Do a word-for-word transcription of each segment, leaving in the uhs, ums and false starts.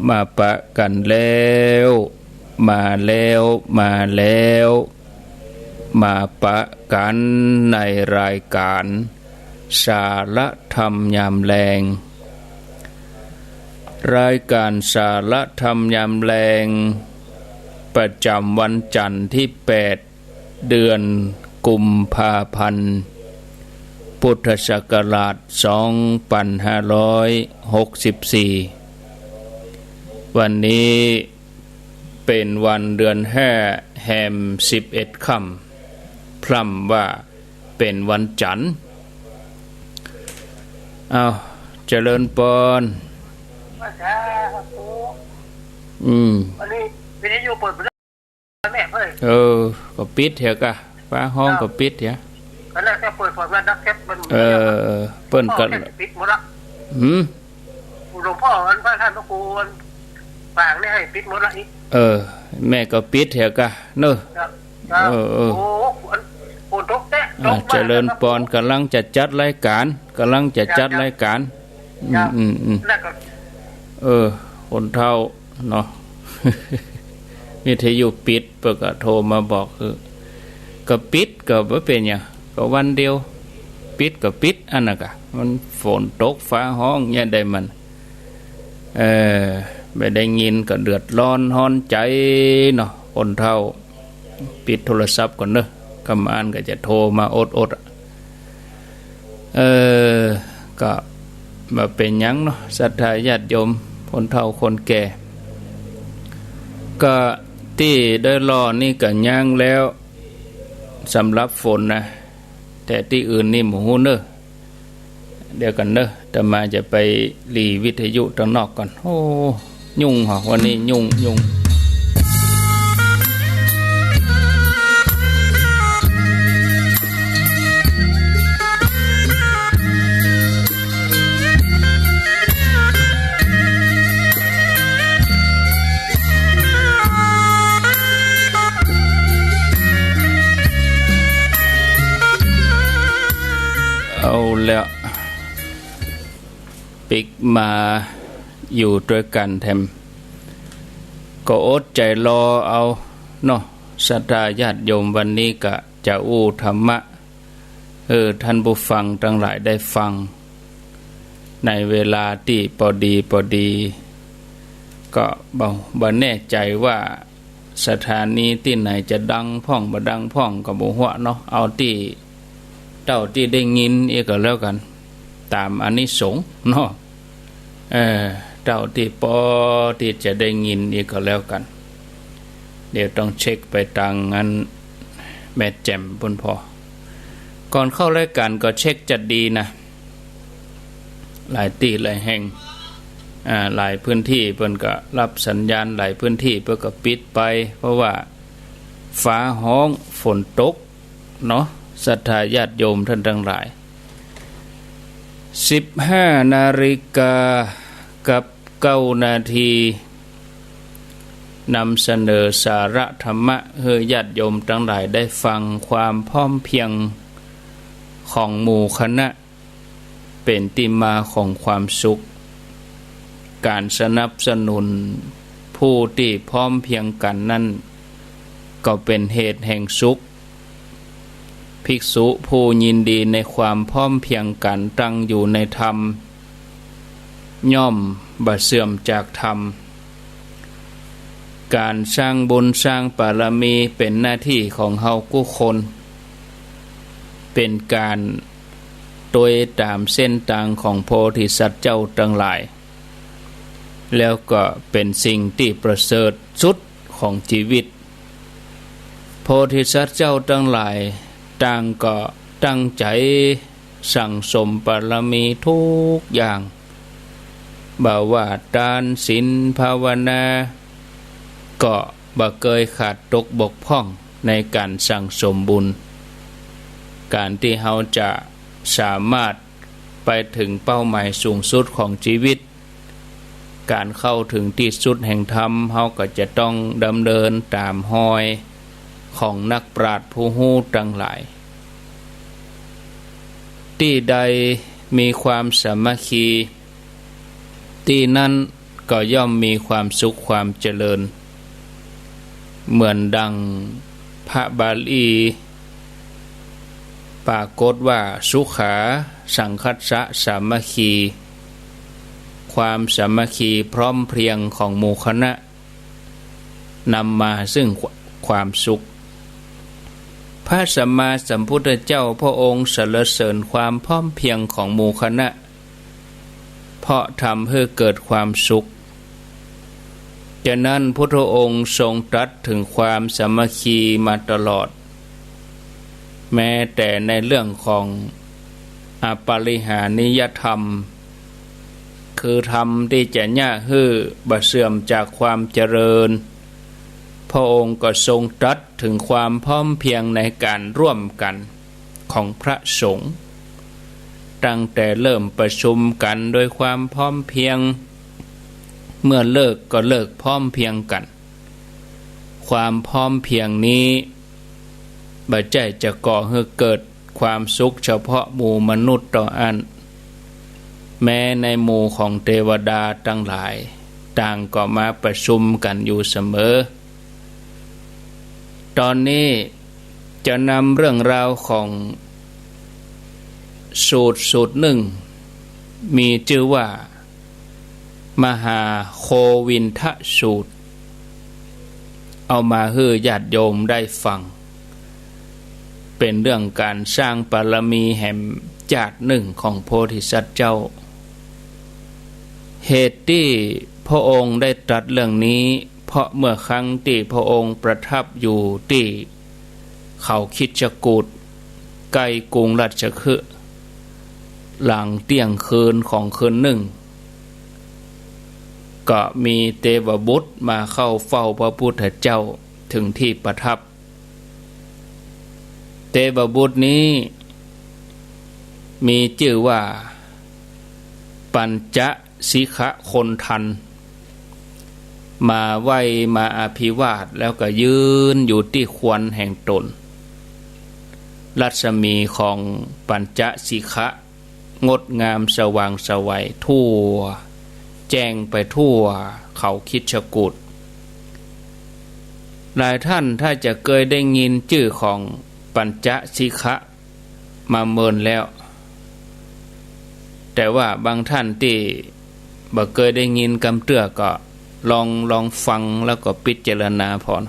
มาปะกั๋นแล้ว มาแล้ว มาแล้ว มาปะกั๋นในรายก๋านสาระธรรมยามแลง รายก๋านสาระธรรมยามแลง ประจ๋ำวันจั๋นทร์ตี้แปด เดือนกุมภาพันธ์ พุทธศักราชสองปันห้าร้อยหกสิบสี่ วันนี้เป๋นวันเดือนห้า แฮมสิบเอ็ดค่ำ พร่ำว่าเป๋นวันจั๋นทร์ อ้าว เจริญปอน อืม อันนี้วิทยุเปิด แม่เอ้ย เออ ก็ปิดเหียก่ะ ฟ้าฮ้องก็ปิดเหีย ก็แล้วแต่เปิ้น เปิ้นว่าดักแคปมัน เออ เปิ้นก็ พ่อแคปปิดหมดละ หืม หลวงพ่ออันพระท่านพระครูอันฝากนี่หื้อปิดหมดละอีก เออ แม่ก็ปิดเหียก่ะเนาะ ครับ ครับ เออ เออ โอ้ อันฝนตกแต๊ะ อ่า ตกมา เจริญปอน กำลังจะจัดรายก๋าน กำลังจะจัดรายก๋าน ครับ อืม ครับ อืม อืม แล้วก็ เออ คนเฒ่าเนาะ วิทยุปิด เปิ้นก็โทรมาบอก เออ ก็ปิดก็บ่เป๋นหยัง ก็วันเดียว ปิดก็ปิด อันนั้นก่ะ มันฝนตกฟ้าฮ้องเนี่ยได้มัน เออ บ่ได้ยินก็เดือดร้อนฮ้อนใจ๋เนาะ คนเฒ่า ปิดโทรศัพท์ก่อนเนาะ กำอันก็จะโทรมาอดๆ อะ เออ ก็บ่เป๋นหยังเนาะ ศรัทธาญาติโยม คนเฒ่าคนแก่ ก็ตี้ได้รอนี่ก็ยังแล้ว สำหรับฝนนะ แต่ตี้อื่นนี่บ่ฮู้เนาะ เดี๋ยวก่อนเนาะ อาตมาจะไปหลีวิทยุตังนอกก่อน โอ้ ยุ่งเหรอ วันนี้ยุ่ง ยุ่ง เอาแล้ว ปิ๊กมาอยู่ตวยกั๋นแถม ก็อดใจ๋รอเอาเนาะ ศรัทธาญาติโยม วันนี้ก็จะอู้ธรรมะ เออ ท่านผู้ฟังตังหลายได้ฟัง ในเวลาตี้ปอดีปอดี ก็บ่ บ่แน่ใจ๋ว่า สถานีตี้ไหนจะดังพ่องบ่ดังพ่องก็บ่ฮั้วเนาะ เอาตี้เต้าตี้ได้ยินอีกก็แล้วกั๋น ต๋ามอานิสงส์เนาะ เออ เต้าตี้ปอตี้จะได้ยินอีกก็แล้วกั๋น เดี๋ยวต้องเช็คไปตางอันแม่แจ่มปู้นผ่อ ก่อนเข้ารายก๋านก็เช็คจัดดีนะ หลายตี้หลายแห่ง อ่า หลายพื้นตี้เปิ้นก็รับสัญญาณ หลายพื้นตี้เปิ้นก็ปิดไป เพราะว่าฟ้าฮ้องฝนตกเนาะ ศรัทธาญาติโยมท่านตังหลาย สิบห้านาฬิกากับเก้านาที นำเสนอสาระธรรมะหื้อญาติโยมตังหลายได้ฟัง ความพร้อมเพรียงของหมู่คณะ เป๋นตี้มาของความสุข ก๋านสนับสนุนผู้ตี้พร้อมเพรียงกั๋นนั้น ก็เป๋นเหตุแห่งสุข ภิกษุผู้ยินดีในความพร้อมเพรียงกั๋นตั้งอยู่ในธรรม ย่อมบ่เสื่อมจากธรรม ก๋านสร้างบุญสร้างบารมีเป๋นหน้าตี้ของเฮากู้คน เป๋นก๋านตวยต๋ามเส้นตางของโพธิสัตว์เจ้าตังหลาย แล้วก็เป๋นสิ่งตี้ประเสริฐสุดของจีวิต โพธิสัตว์เจ้าตังหลายต่างก็ตั้งใจ๋สั่งสมบารมีกู้อย่าง บ่ว่าตาน ศีล ภาวนา ก็บ่เกยขาดตกบกพร่องในก๋านสั่งสมบุญ ก๋านตี้เฮาจะสามารถไปเถิงเป้าหมายสูงสุดของจีวิต ก๋านเข้าเถิงตี้สุดแห่งธรรม เฮาก็จะต้องดำเนินต๋ามฮอยของนักปราชญ์ผู้ฮู้ตังหลาย ตี้ใดมีความสามัคคี ตี้นั้น ก็ย่อมมีความสุขความเจริญ เหมือนดังพระบาลีปรากฏว่า สุขา สังคัสสะ สามัคคี ความสามัคคีพร้อมเพรียงของหมู่คณะ นำมาซึ่งความสุข พระสัมมาสัมพุทธเจ้าพระองค์สรรเสริญความพร้อมเพรียงของหมู่คณะ เพราะทำหื้อเกิดความสุข ฉะนั้นพุทธองค์ทรงตรัสถึงความสามัคคีมาตลอด แม้แต่ในเรื่องของอปริหานิยธรรม คือธรรมตี้จะเยียะหื้อบ่เสื่อมจากความเจริญ พระองค์ก็ทรงตรัสถึงความพร้อมเพรียงในการร่วมกันของพระสงฆ์ ตั้งแต่เริ่มประชุมกันโดยความพร้อมเพรียง เมื่อเลิกก็เลิกพร้อมเพรียงกัน ความพร้อมเพรียงนี้บ่ใจ้จะก่อหื้อเกิดความสุขเฉพาะหมู่มนุษย์เต้าอั้น แม้ในหมู่ของเตวดาตังหลาย ต่างก็มาประชุมกันอยู่เสมอ ตอนนี้จะนำเรื่องราวของสูตรสูตรนึ่ง มีจื้อว่า มหาโควินทสูตร เอามาหื้อญาติโยมได้ฟัง เป๋นเรื่องก๋านสร้างบารมีแหมจาตินึ่งของโพธิสัตว์เจ้า เหตุตี้พระองค์ได้ตรัสเรื่องนี้ เพราะเมื่อครั้งตี้พระองค์ประทับอยู่ตี้เขาคิชกูฏ ใก้กรุงราชคฤห์ หลังเตี้ยงคืนของคืนนึ่ง ก็มีเตวบุตรมาเข้าเฝ้าพระพุทธเจ้าถึงที่ประทับ เตวบุตรนี้มีจื้อว่า ปัญจสิขะคนทัน มาไหว้มาอภิวาท แล้วก็ยืนอยู่ตี้ควรแห่งตน รัศมีของปัญจสิขะงดงามสว่างไสวทั่ว แจ้งไปทั่วเขาคิชกูฏ หลายท่านถ้าจะเกยได้ยินจื้อของปัญจสิขะมาเมินแล้ว แต่ว่าบางท่านตี้บ่เกยได้ยินกำเตื้อก็ลอง ลองฟังแล้วก็พิจารณาผ่อน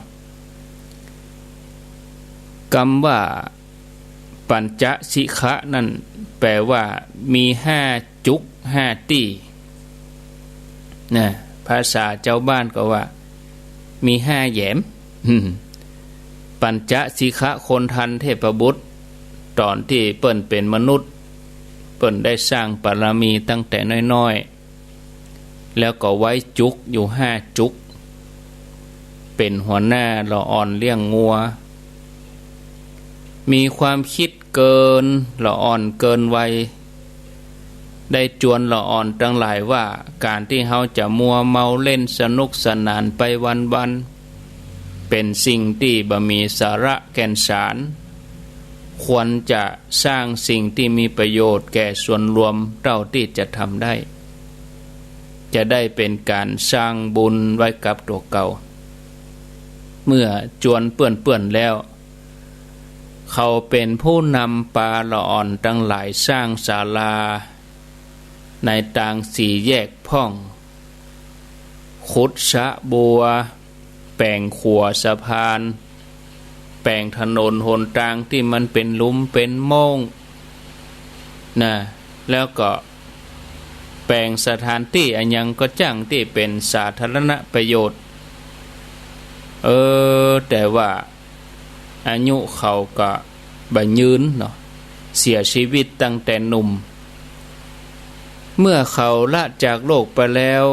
กำว่าปัญจสิขะนั้นแปลว่ามีห้าจุกห้าตี้ นะ ภาษาจาวบ้านก็ว่า มีห้าแหยม อืม ปัญจสิขะคนทันเทพบุตร ต๋อนตี้เปิ้นเป๋นมนุษย์ เปิ้นได้สร้างบารมีตั้งแต่น้อยๆ แล้วก็ไว้จุกอยู่ห้าจุก เป๋นหัวหน้าละอ่อนเลี้ยงงัว มีความคิดเกินละอ่อนเกินวัย ได้จวนละอ่อนตังหลายว่า ก๋านตี้เฮาจะมัวเมาเล่นสนุกสนานไปวันๆ เป๋นสิ่งตี้บ่มีสาระแก่นสาร ควรจะสร้างสิ่งตี้มีประโยชน์แก่ส่วนรวมเต้าตี้จะทำได้ จะได้เป๋นก๋านสร้างบุญไว้กับตั๋วเก่า เมื่อจวนเปื้อนๆ แล้ว เขาเป๋นผู้นำปาละอ่อนตังหลายสร้างศาลา ในตางสี่แยกพ่อง ขุดสระบัว แป๋งขัวสะพาน แป๋งถนนหนตางตี้มันเป๋นหลุมเป๋นโม่ง นะ แล้วก็แป๋งสถานตี้อะหยังก็จ้างตี้เป๋นสาธารณประโยชน์ เออ แต่ว่า อายุเขาก็บ่ยืนเนาะ เสียชีวิตตั้งแต่หนุ่ม เมื่อเขาละจากโลกไปแล้ว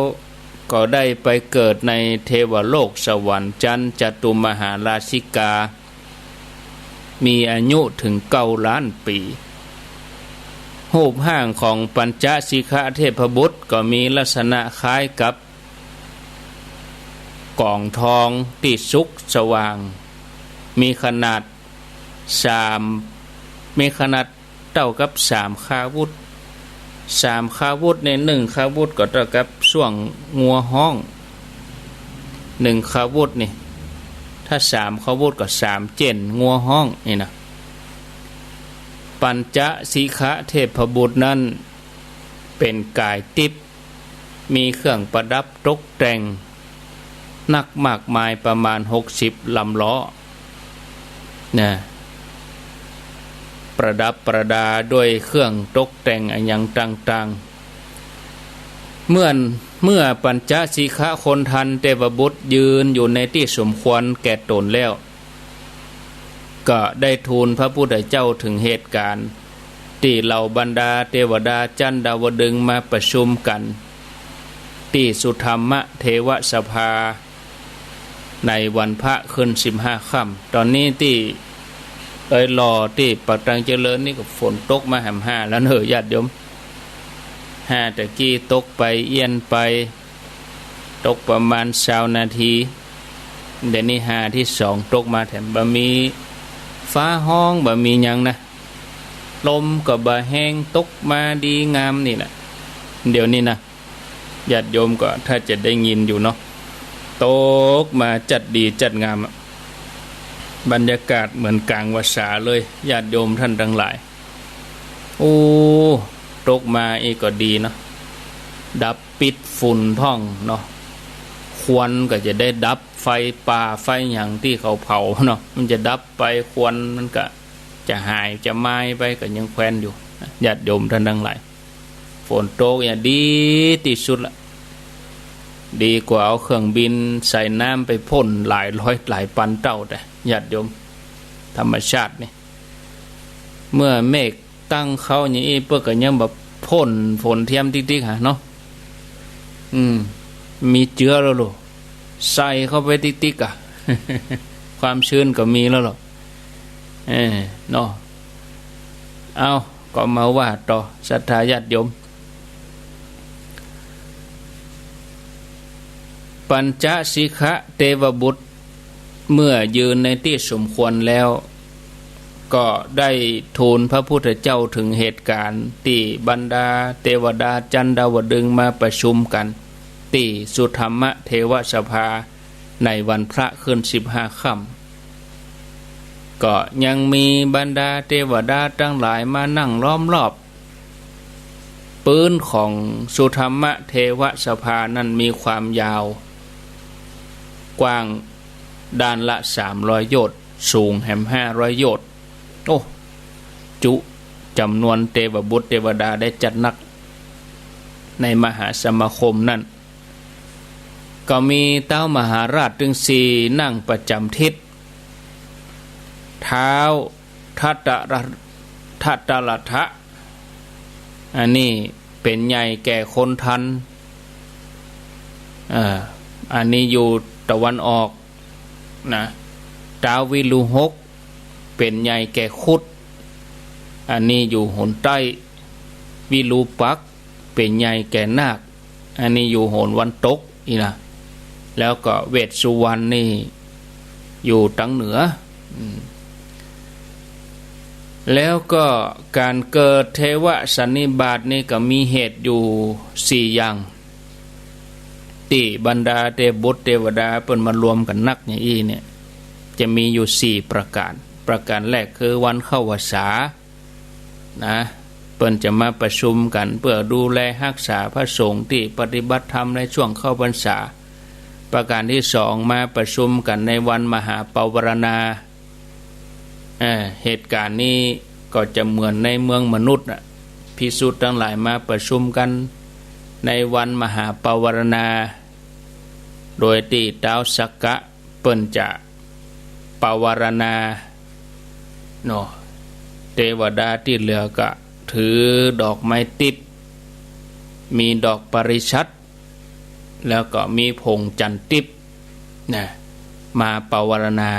ก็ได้ไปเกิดในเทวโลกสวรรค์จั๊นจตุมหาราชิกา มีอายุถึงเก้าล้านปี๋ รูปร่างของปัญจสิขะเทพบุตรก็มีลักษณะคล้ายกับ ก๋องทองตี้สุกสว่าง มีขนาดสาม มีขนาดเต้ากับสามคาวุธ สามคาวุธนี่ นึ่งคาวุธก็เต้ากับส่วงงัวฮ้อง นึ่งคาวุธนี่ ถ้าสามคาวุธก็สามเจ้นงัวฮ้องนี่นะ ปัญจสิขะเทพบุตรนั้นเป๋นก๋ายติ๊บ มีเครื่องประดับตกแต่งนักมากมาย ประมาณหกสิบลำล้อนะ ประดับประดาด้วยเครื่องตกแต่งอะหยังต่างๆ เมื่อ เมื่อปัญจสิขะคนทันเตวบุตรยืนอยู่ในตี้สมควรแก่ต๋นแล้ว ก็ได้ทูลพระพุทธเจ้าเถิงเหตุก๋ารณ์ ตี้เหล่าบรรดาเตวดาจั๊นดาวดึงส์มาประชุมกั๋น ตี้สุทัมมะเทวสภา ในวันพระขึ้นสิบห้าค่ำ ต๋อนนี้ตี้ เอ้ย รอตี้ปากตังเจริญนี่ก็ฝนตกมาแหมห้าแล้วเน่อ ญาติโยม ห้าตะกี้ตกไปเอี้ยนไป ตกประมาณซาวนาที เดี๋ยวนี้ห้าตี้สองตกมาแถม บ่มีฟ้าฮ้อง บ่มีหยังนะ ลมก็บ่แฮง ตกมาดีงามนี่แหละ เดี๋ยวนี้นะ ญาติโยมก็ถ้าจะได้ยินอยู่เนาะ ตกมาจัดดีจัดงามอะ บรรยากาศเหมือนก๋างพรรษาเลย ญาติโยมท่านตังหลาย โอ้ ตกมาอี้ก็ดีเนาะ ดับปิดฝุ่นพ่องเนาะ ควันก็จะได้ดับ ไฟป่าไฟหยังตี้เขาเผาเนาะ มันจะดับไป ควันมันก็จะหายจะมายไป ก็ยังแควนอยู่ ญาติโยมท่านตังหลาย ฝนตกเนี่ยดีตี้สุดละ ดีกว่าเอาเครื่องบินใส่น้ำไปพ่นหลายร้อยหลายปันเต้า แต่ญาติโยม ธรรมชาตินี่ เมื่อเมฆตั้งเข้าอย่างอี้ เปิ้นก็ยังบ่พ่นฝนเทียมติ๊กๆ หาเนาะ อืม มีเจื้อแล้วโหละ ใส่เข้าไปติ๊กๆ อะ ความชื้นก็มีแล้วโหละ เออ เนาะ เอา ก็มาว่าต่อ ศรัทธาญาติโยม ปัญจสิขะเทวบุตร เมื่อยืนในตี้สมควรแล้ว ก็ได้ทูลพระพุทธเจ้าเถิงเหตุก๋ารณ์ ตี้บรรดาเตวดาจั๊นดาวดึงส์มาประชุมกั๋น ตี้สุทัมมะเทวสภา ในวันพระขึ้นสิบห้าค่ำ ก็ยังมีบรรดาเตวดาตังหลายมานั่งล้อมรอบ ปื๊นของสุทัมมะเทวสภานั้นมีความยาว กว้างด้านละสามร้อยโยชน์ สูงแหมห้าร้อยโยชน์ โอ้ จุจ๋ำนวนเตวบุตรเตวดาได้จัดนัก ในมหาสมาคมนั้น ก็มีเต๊ามหาราชตึงสี่นั่งประจ๋ำทิศ ท้าวทัตตะระ ทัตตะรัทธะ อันนี้เป๋นใหญ่แก่คนทัน เอ่อ อันนี้อยู่ตะวันออกนะ ท้าววิรูหก เป๋นใหญ่แก่ครุฑ อันนี้อยู่หนใต้ วิรูปักษ์ เป๋นใหญ่แก่นาค อันนี้อยู่หนวันตกอี้นะ แล้วก็เวสสุวรรณนี่อยู่ตางเหนือ อืม แล้วก็ก๋านเกิดเทวสันนิบาตนี่ก็มีเหตุอยู่สี่อย่าง ตี้บรรดาเตบุตรเตวดาเปิ้นมารวมกั๋นนักอย่างอี้เนี่ย จะมีอยู่สี่ประก๋าน ประก๋านแรกคือวันเข้าพรรษา นะ เปิ้นจะมาประชุมกั๋นเปื้อดูแลฮักษาพระสงฆ์ตี้ปฏิบัติธรรมในช่วงเข้าพรรษา ประก๋านตี้สองมาประชุมกั๋นในวันมหาปวารณา เอ่อ เหตุก๋ารณ์นี้ก็จะเหมือนในเมืองมนุษย์น่ะ ภิกษุตังหลายมาประชุมกั๋นในวันมหาปวารณา โดยตี้ท้าวสักกะเปิ้นจะปวารณาเนาะ เตวดาตี้เหลือก็ถือดอกไม้ติด มีดอกปริชัด แล้วก็มีผงจันทร์ติปนะ มาปวารณา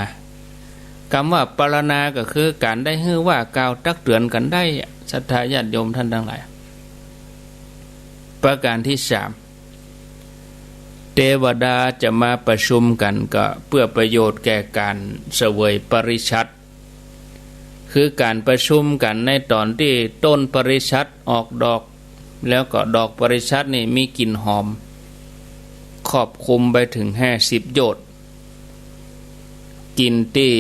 กำว่าปวารณาก็คือก๋านได้หื้อว่ากล่าวตักเตือนกั๋นได้อะ ศรัทธาญาติโยมท่านตังหลาย ประก๋านตี้สาม เตวดาจะมาประชุมกั๋นก็เปื้อประโยชน์แก่ก๋านเสวยปริชัด คือก๋านประชุมกั๋นในต๋อนตี้ต้นปริชัดออกดอก แล้วก็ดอกปริชัดนี่มีกลิ่นหอม ครอบคลุมไปเถิงห้าสิบโยชน์ กลิ่นตี้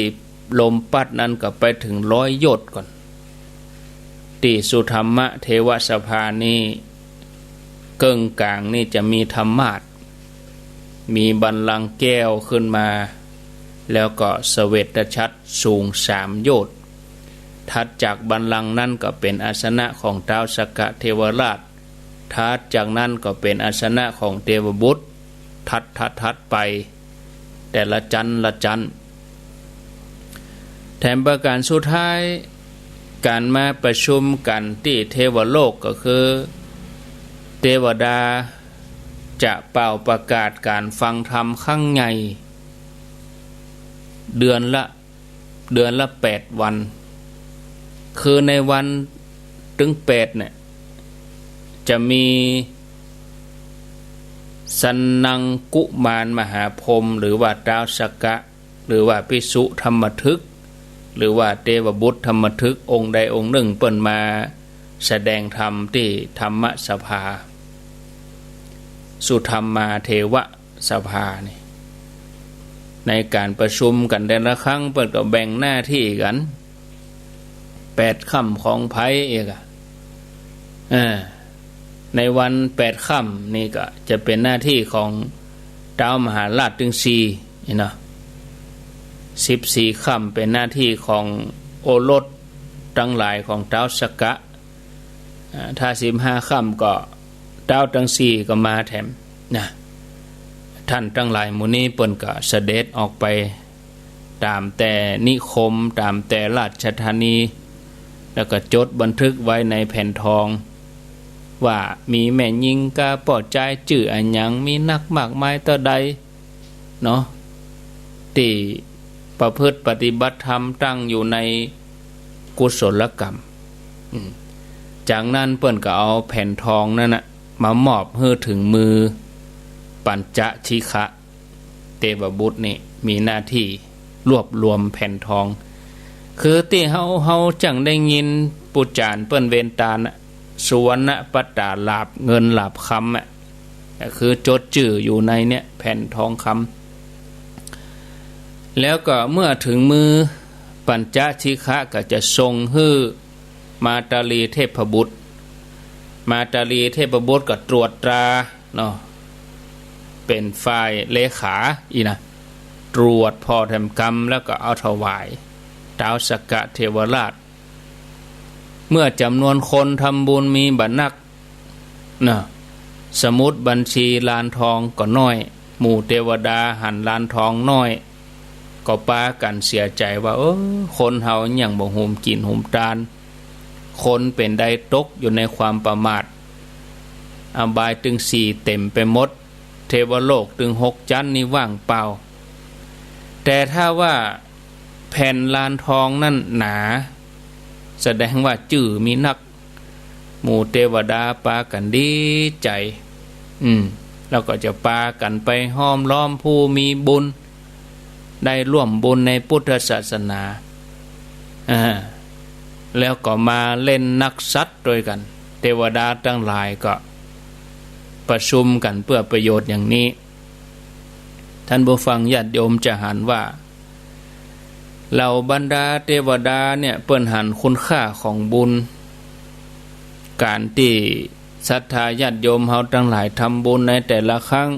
ลมปั๊ดนั้นก็ไปเถิงร้อยโยชน์ก่อน ตี้สุทัมมะเทวสภานี่ เกิ้งก๋างนี่จะมีธรรมาสน์ มีบัลลังก์แก้วขึ้นมา แล้วก็เสวตฉัตรสูงสามโยชน์ ถัดจากบัลลังก์นั้นก็เป๋นอาสนะของต๊าวสักกะเทวราช ถัดจากนั้นก็เป๋นอาสนะของเตวบุตร ถัดๆๆ ไป แต่ละจั๊นละจั๊น แถมประก๋านสุดท้าย ก๋านมาประชุมกั๋นตี้เทวโลกก็คือ เตวดาจะเป่าประกาศก๋านฟังธรรมครั้งใหญ่ เดือนละ เดือนละแปดวัน คือในวันตึงแปดเนี่ย จะมีสนังคุมารมหาพรหม หรือว่าต๊าวสักกะ หรือว่าภิกษุธรรมทึก หรือว่าเตวบุตรธรรมทึก องค์ใดองค์นึ่งเปิ้นมาแสดงธรรมตี้ธรรมสภา สุทัมมาเทวสภานี่ ในก๋านประชุมกั๋นแต่ละครั้ง เปิ้นก็แบ่งหน้าตี้กั๋น แปดค่ำของใผเอกอะ เออ ในวันแปดค่ำนี่ก็จะเป๋นหน้าตี้ของต๊าวมหาราชตึงสี่นี่เนาะ สิบสี่ค่ำเป๋นหน้าตี้ของโอรสตังหลายของต๊าวสักกะ อ่า ถ้าสิบห้าค่ำก็ต๊าวตึงสี่ก็มาแถมนะ ต้านตังหลายหมู่นี้เปิ้นก็เสด็จออกไปต๋ามแต่นิคม ต๋ามแต่ราชธานี แล้วก็จดบันทึกไว้ในแผ่นทอง ว่ามีแม่ญิงกาป้อจายจื้ออะหยัง มีนักมากมายเต้าใด เนาะ ตี้ประพฤติปฏิบัติธรรมตั้งอยู่ในกุศลกรรม อืม จากนั้นเปิ้นก็เอาแผ่นทองนั้นน่ะ มามอบหื้อเถิงมือปัญจสิกขะเตวบุตรนี่ มีหน้าตี้รวบรวมแผ่นทอง คือตี้เฮา เฮาจั่งได้ยินปู่จ๋ารย์เปิ้นเวนตาลน่ะ สุวรรณปตาหลาบเงินหลาบคำอะ ก็คือจดจื้ออยู่ในเนี่ยแผ่นทองคำ แล้วก็เมื่อเถิงมือปัญจสิกขะก็จะส่งหื้อมาตาลีเทพบุตร มาตาลีเทพบุตรก็ตรวจตราเนาะ เป๋นฝ่ายเลขาอี้นะ ตรวจผ่อแถมกำ แล้วก็เอาถวายต๊าวสักกะเทวราช เมื่อจ๋ำนวนคนทำบุญมีบ่นัก นะ สมุดบัญชีลานทองก็น้อย หมู่เตวดาหันลานทองน้อย ก็ปากั๋นเสียใจ๋ว่า เออ คนเฮายังบ่ฮู้กิ๋นฮู้ตาน คนเป๋นใดตกอยู่ในความประมาท อบายตึงสี่เต๋มไปหมด เทวโลกตึงหกจั๊นนี่ว่างเปล่า แต่ถ้าว่าแผ่นลานทองนั้นหนา แสดงว่าจื้อมีนัก หมู่เตวดาปากั๋นดีใจ๋ อืม แล้วก็จะปากั๋นไปห้อมล้อมผู้มีบุญ ได้ร่วมบุญในพุทธศาสนา อ่า แล้วก็มาเล่นนักสัตว์ตวยกั๋น เตวดาตังหลายก็ประชุมกั๋นเปื้อประโยชน์อย่างนี้ ท่านผู้ฟังญาติโยมจะหันว่า เหล่าบรรดาเตวดาเนี่ย เปิ้นหันคุณค่าของบุญ ก๋านตี้ศรัทธาญาติโยมเฮาตังหลายทำบุญในแต่ละครั้ง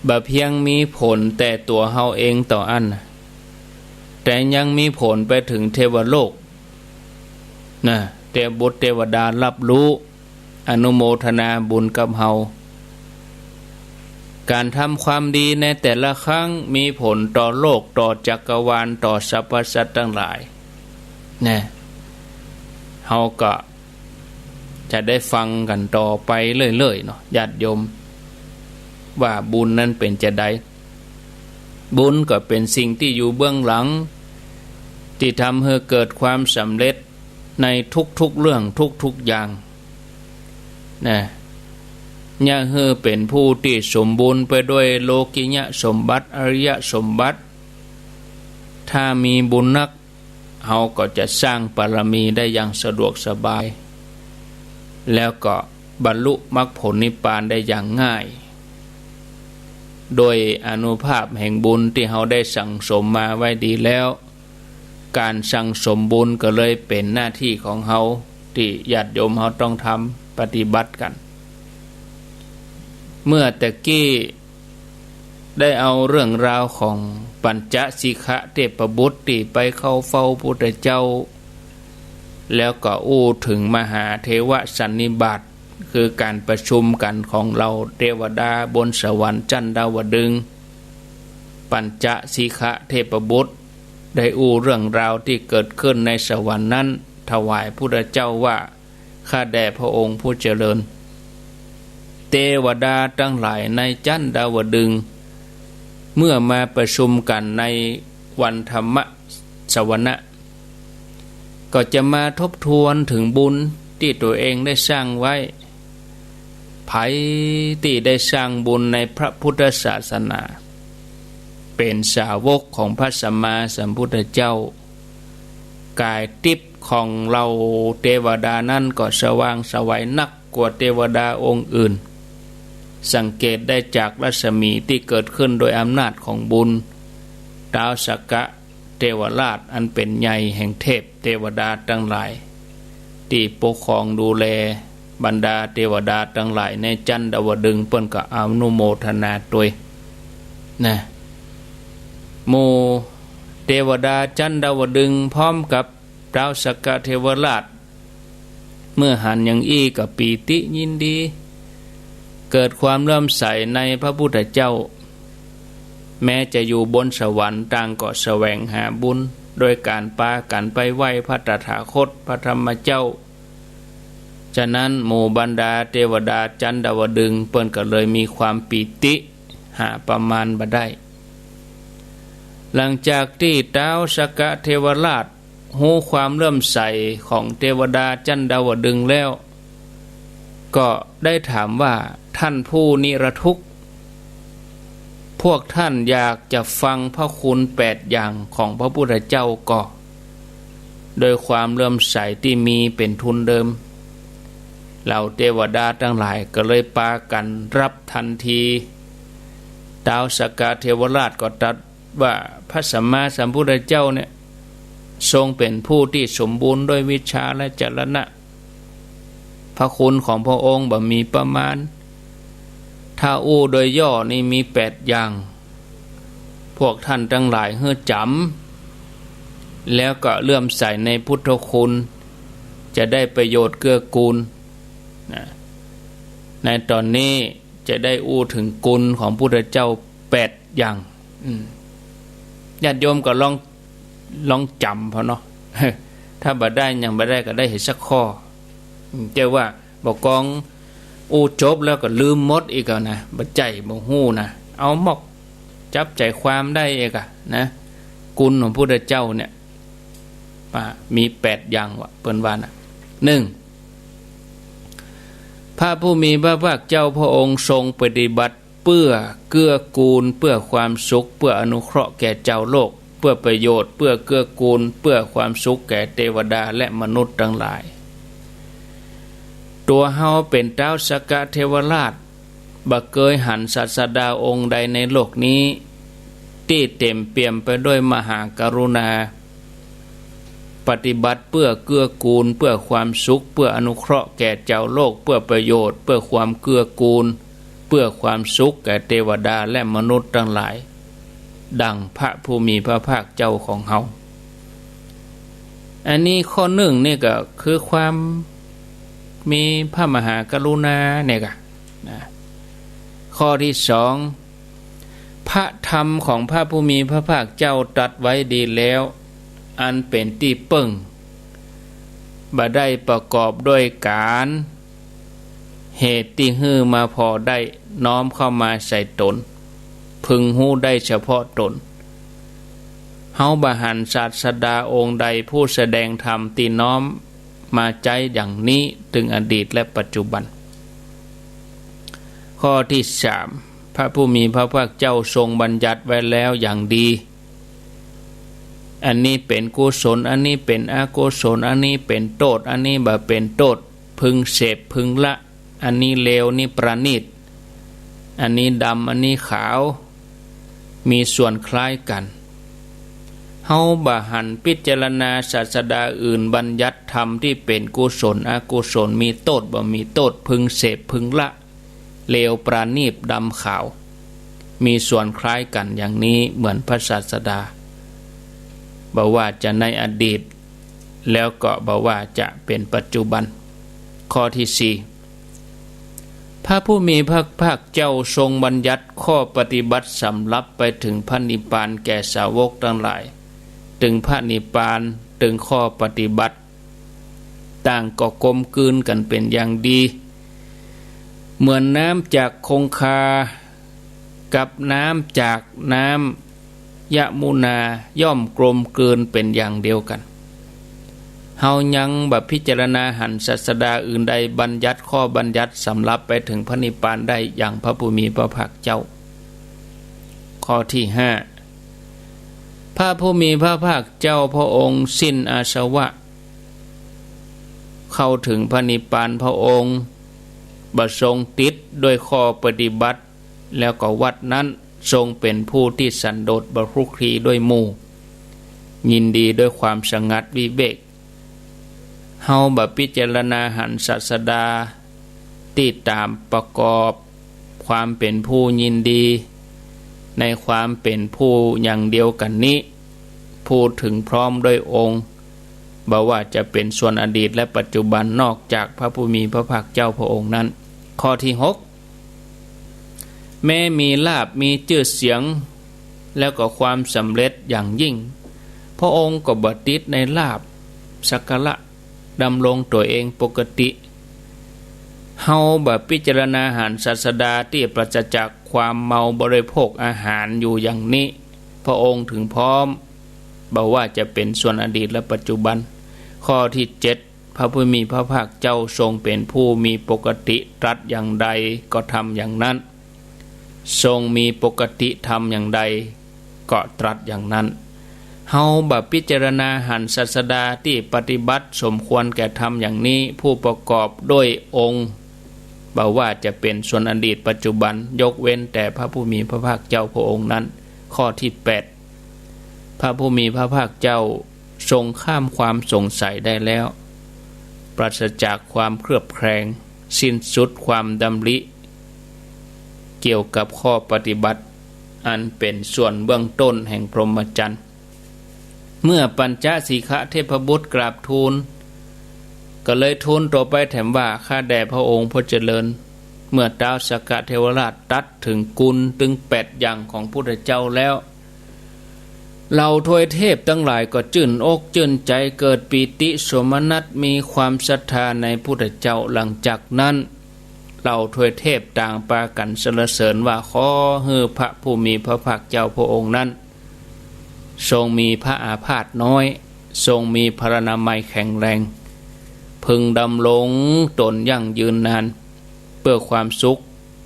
บ่เพียงมีผลแต่ตั๋วเฮาเองเต้าอั้นนะ แต่ยังมีผลไปเถิงเทวโลก นะ เตวบุตรเตวดาฮับฮู้ อนุโมทนาบุญกับเฮา ก๋านทำความดีในแต่ละครั้งมีผลต่อโลก ต่อจักรวาล ต่อสรรพสัตว์ตังหลาย นะ เฮาก็จะได้ฟังกั๋นต่อไปเรื่อยๆ เนาะ ญาติโยม ว่าบุญนั้นเป๋นจาใด บุญก็เป๋นสิ่งตี้อยู่เบื้องหลัง ตี้ทำหื้อเกิดความสำเร็จในทุกๆ เรื่องทุกๆ อย่าง นะ เยียะหื้อเป๋นผู้ตี้สมบูรณ์ไปด้วยโลกิยสมบัติ อริยสมบัติ ถ้ามีบุญนัก เฮาก็จะสร้างบารมีได้อย่างสะดวกสบาย แล้วก็บรรลุมรรคผลนิพพานได้อย่างง่าย โดยอานุภาพแห่งบุญตี้เฮาได้สั่งสมมาไว้ดีแล้ว ก๋านสั่งสมบุญก็เลยเป๋นหน้าตี้ของเฮา ตี้ญาติโยมเฮาต้องทำปฏิบัติกั๋น เมื่อตะกี้ ได้เอาเรื่องราวของปัญจสิขะเทพบุตรตี้ไปเข้าเฝ้าพุทธเจ้า แล้วก็อู้เถิงมหาเถวสันนิบาต คือก๋านประชุมกั๋นของเหล่าเตวดาบนสวรรค์จั๊นดาวดึงส์ ปัญจสิขะเทพบุตรได้อู้เรื่องราวตี้เกิดขึ้นในสวรรค์นั้น ถวายพุทธเจ้าว่า ข้าแด่พระองค์ผู้เจริญ เตวดาตังหลายในจั๊นดาวดึงส์ เมื่อมาประชุมกั๋นในวันธรรมสวนะ ก็จะมาทบทวนเถิงบุญตี้ตั๋วเองได้สร้างไว้ ใผตี้ได้สร้างบุญในพระพุทธศาสนา เป๋นสาวกของพระสัมมาสัมพุทธเจ้า ก๋ายทิพย์ของเหล่าเตวดานั้นก็สว่างไสวนักกว่าเตวดาองค์อื่น สังเกตได้จากรัศมีตี้เกิดขึ้นโดยอำนาจของบุญ ท้าวสักกะเทวราชอันเป๋นใหญ่แห่งเทพเตวดาตังหลาย ตี้ปกครองดูแลบรรดาเตวดาตังหลายในจั๊นดาวดึงส์ เปิ้นก็อนุโมทนาตวยนะ หมู่เตวดาจั๊นดาวดึงส์พร้อมกับท้าวสักกะเทวราช เมื่อหันอย่างอี้ก็ปีติยินดี เกิดความเลื่อมใสในพระพุทธเจ้า แม้จะอยู่บนสวรรค์ต่างก็แสวงหาบุญ โดยก๋านปากั๋นไปไหว้พระตถาคตพระธรรมเจ้า ฉะนั้นหมู่บรรดาเตวดาจั๊นดาวดึงส์เปิ้นก็เลยมีความปีติหาประมาณบ่ได้ หลังจากตี้ท้าวสักกะเทวราชฮู้ความเลื่อมใสของเตวดาจั๊นดาวดึงส์แล้ว ก็ได้ถามว่า ท่านผู้นิรทุกข์ พวกท่านอยากจะฟังพระคุณแปดอย่างของพระพุทธเจ้าก่อ โดยความเลื่อมใสตี้มีเป๋นทุนเดิม เหล่าเตวดาตังหลายก็เลยปากั๋นรับทันที ท้าวสักกะเทวราชก็ตรัสว่า พระสัมมาสัมพุทธเจ้าเนี่ย ทรงเป๋นผู้ตี้สมบูรณ์ด้วยวิชชาและจรณะ พระคุณของพระองค์บ่มีประมาณ ถ้าอู้โดยย่อนี่มีแปดอย่าง พวกท่านตังหลายหื้อจ๋ำ แล้วก็เลื่อมใสในพุทธคุณ จะได้ประโยชน์เกื้อกูลนะ ในต๋อนนี้จะได้อู้เถิงคุณของพุทธเจ้าแปดอย่าง อืม ญาติโยมก็ลอง ลองจ๋ำเป๋าเนาะ ถ้าบ่ได้ ยังบ่ได้ก็ได้หื้อสักข้อ อืม แต่ว่าบ่กองอู้จบแล้วก็ลืมหมดอีกอะนะ บ่ใจ้บ่ฮู้นะ เอามอกจับใจ๋ความได้อีกอะนะ คุณของพุทธเจ้าเนี่ย อ่า มีแปดอย่างวะ เปิ้นว่านะ หนึ่ง พระผู้มีพระภาคเจ้าพระองค์ทรงปฏิบัติ เปื้อเกื้อกูล เปื้อความสุข เปื้ออนุเคราะห์แก่จาวโลก เปื้อประโยชน์ เปื้อเกื้อกูล เปื้อความสุขแก่เตวดาและมนุษย์ตังหลาย ตั๋วเฮาเป๋นท้าวสักกะเทวราช บ่เกยหันศาสดาองค์ใดในโลกนี้ ตี้เต๋มเปี่ยมไปด้วยมหากรุณา ปฏิบัติเปื้อเกื้อกูล เปื้อความสุข เปื้ออนุเคราะห์แก่จาวโลก เปื้อประโยชน์ เปื้อความเกื้อกูล เปื้อความสุขแก่เตวดาและมนุษย์ตังหลาย ดั่งพระผู้มีพระภาคเจ้าของเฮา อันนี้ข้อหนึ่งนี่ก็คือความมีพระมหากรุณาเนี่ยกะนะ ข้อที่สอง พระธรรมของพระผู้มีพระภาคเจ้าตรัสไว้ดีแล้ว อันเป๋นตี้เปิ้ง บ่ได้ประกอบด้วยก๋าน เหตุตี้หื้อมาผ่อได้ น้อมเข้ามาใส่ต๋น พึงฮู้ได้เฉพาะต๋น เฮาบ่หันศาสดาองค์ใดผู้แสดงธรรมตี้น้อมมาใจ๊อย่างนี้ ตึงอดีตและปัจจุบัน ข้อที่สาม พระผู้มีพระภาคเจ้าทรงบัญญัติไว้แล้วอย่างดี อันนี้เป๋นกุศล อันนี้เป๋นอกุศล อันนี้เป๋นโต้ษ อันนี้บ่เป๋นโต้ษ พึงเสพ พึงละ อันนี้เลว นี้ประณีต อันนี้ดำ อันนี้ขาว มีส่วนคล้ายกั๋น เฮาบ่หันพิจารณาศาสดาอื่นบัญญัติธรรมตี้เป๋นกุศลอกุศล มีโต้ษบ่มีโต้ษ พึงเสพพึงละ เลวประณีตดำขาว มีส่วนคล้ายกั๋นอย่างนี้เหมือนพระศาสดา บ่ว่าจะในอดีต แล้วก็บ่ว่าจะเป๋นปัจจุบัน ข้อตี้สี่ พระผู้มีพระภาคเจ้าทรงบัญญัติข้อปฏิบัติสำหรับไปเถิงพระนิพพานแก่สาวกตังหลาย เถิงพระนิพพาน เถิงข้อปฏิบัติ ต่างก็กลมกลืนกั๋นเป๋นอย่างดี เหมือนน้ำจากคงคา กับน้ำจากน้ำยมุนาย่อมกลมกลืนเป๋นอย่างเดียวกั๋น เฮายังบ่พิจารณาหันศาสดาอื่นใดบัญญัติข้อบัญญัติสำหรับไปเถิงพระนิพพานได้อย่างพระผู้มีพระภาคเจ้า ข้อตี้ห้า พระผู้มีพระภาคเจ้าพระองค์สิ้นอาสวะ เข้าเถิงพระนิพพาน พระองค์บ่ทรงติดด้วยข้อปฏิบัติ แล้วก็วัตรนั้นทรงเป๋นผู้ตี้สันโดษบ่คลุกคลีด้วยหมู่ ยินดีด้วยความสงัดวิเวก เฮาบ่พิจารณาหันศาสดาตี้ต๋ามประกอบความเป๋นผู้ยินดีในความเป๋นผู้อย่างเดียวกั๋นนี้ ผู้เถิงพร้อมด้วยองค์ บ่ว่าจะเป๋นส่วนอดีตและปัจจุบันนอกจากพระผู้มีพระภาคเจ้าพระองค์นั้น ข้อตี้หก แม้มีลาภมีจื้อเสียง แล้วก็ความสำเร็จอย่างยิ่ง พระองค์ก็บ่ติดในลาภสักการะ ดำรงตั๋วเองปกติ เฮาบ่พิจารณาหันศาสดาตี้ปราศจากความเมาบริโภคอาหารอยู่อย่างนี้ พระองค์เถิงพร้อม บ่ว่าจะเป๋นส่วนอดีตและปัจจุบัน ข้อตี้เจ็ด พระผู้มีพระภาคเจ้าทรงเป๋นผู้มีปกติ ตรัสอย่างใดก็ทำอย่างนั้น ทรงมีปกติทำอย่างใดก็ตรัสอย่างนั้น เฮาบ่พิจารณาหันศาสดาตี้ปฏิบัติสมควรแก่ธรรมอย่างนี้ ผู้ประกอบด้วยองค์ บ่ว่าจะเป๋นส่วนอดีตปัจจุบัน ยกเว้นแต่พระผู้มีพระภาคเจ้าพระองค์นั้น ข้อตี้แปด พระผู้มีพระภาคเจ้าทรงข้ามความสงสัยได้แล้ว ปราศจากความเคลือบแคลง สิ้นสุดความดำริ เกี่ยวกับข้อปฏิบัติ อันเป๋นส่วนเบื้องต้นแห่งพรหมจรรย์ เมื่อปัญจสีขะเทพบุตรกราบทูล ก็เลยทูลต่อไปแถมว่า ข้าแต่พระองค์ผู้เจริญ เมื่อต๊าวสักกะเทวราชตรัสเถิงกุณตึงแปดอย่างของพุทธเจ้าแล้ว เหล่าทวยเทพตังหลายก็จื้นอกจื้นใจ๋ เกิดปีติโสมนัส มีความศรัทธาในพุทธเจ้า หลังจากนั้น เหล่าทวยเทพต่างปากั๋นสรรเสริญว่า ขอหื้อพระผู้มีพระภาคเจ้าพระองค์นั้น ทรงมีพระอาพาธน้อย ทรงมีพรรณนามัยแข็งแรง พึงดำรงตนยั่งยืนนาน เปื้อความสุข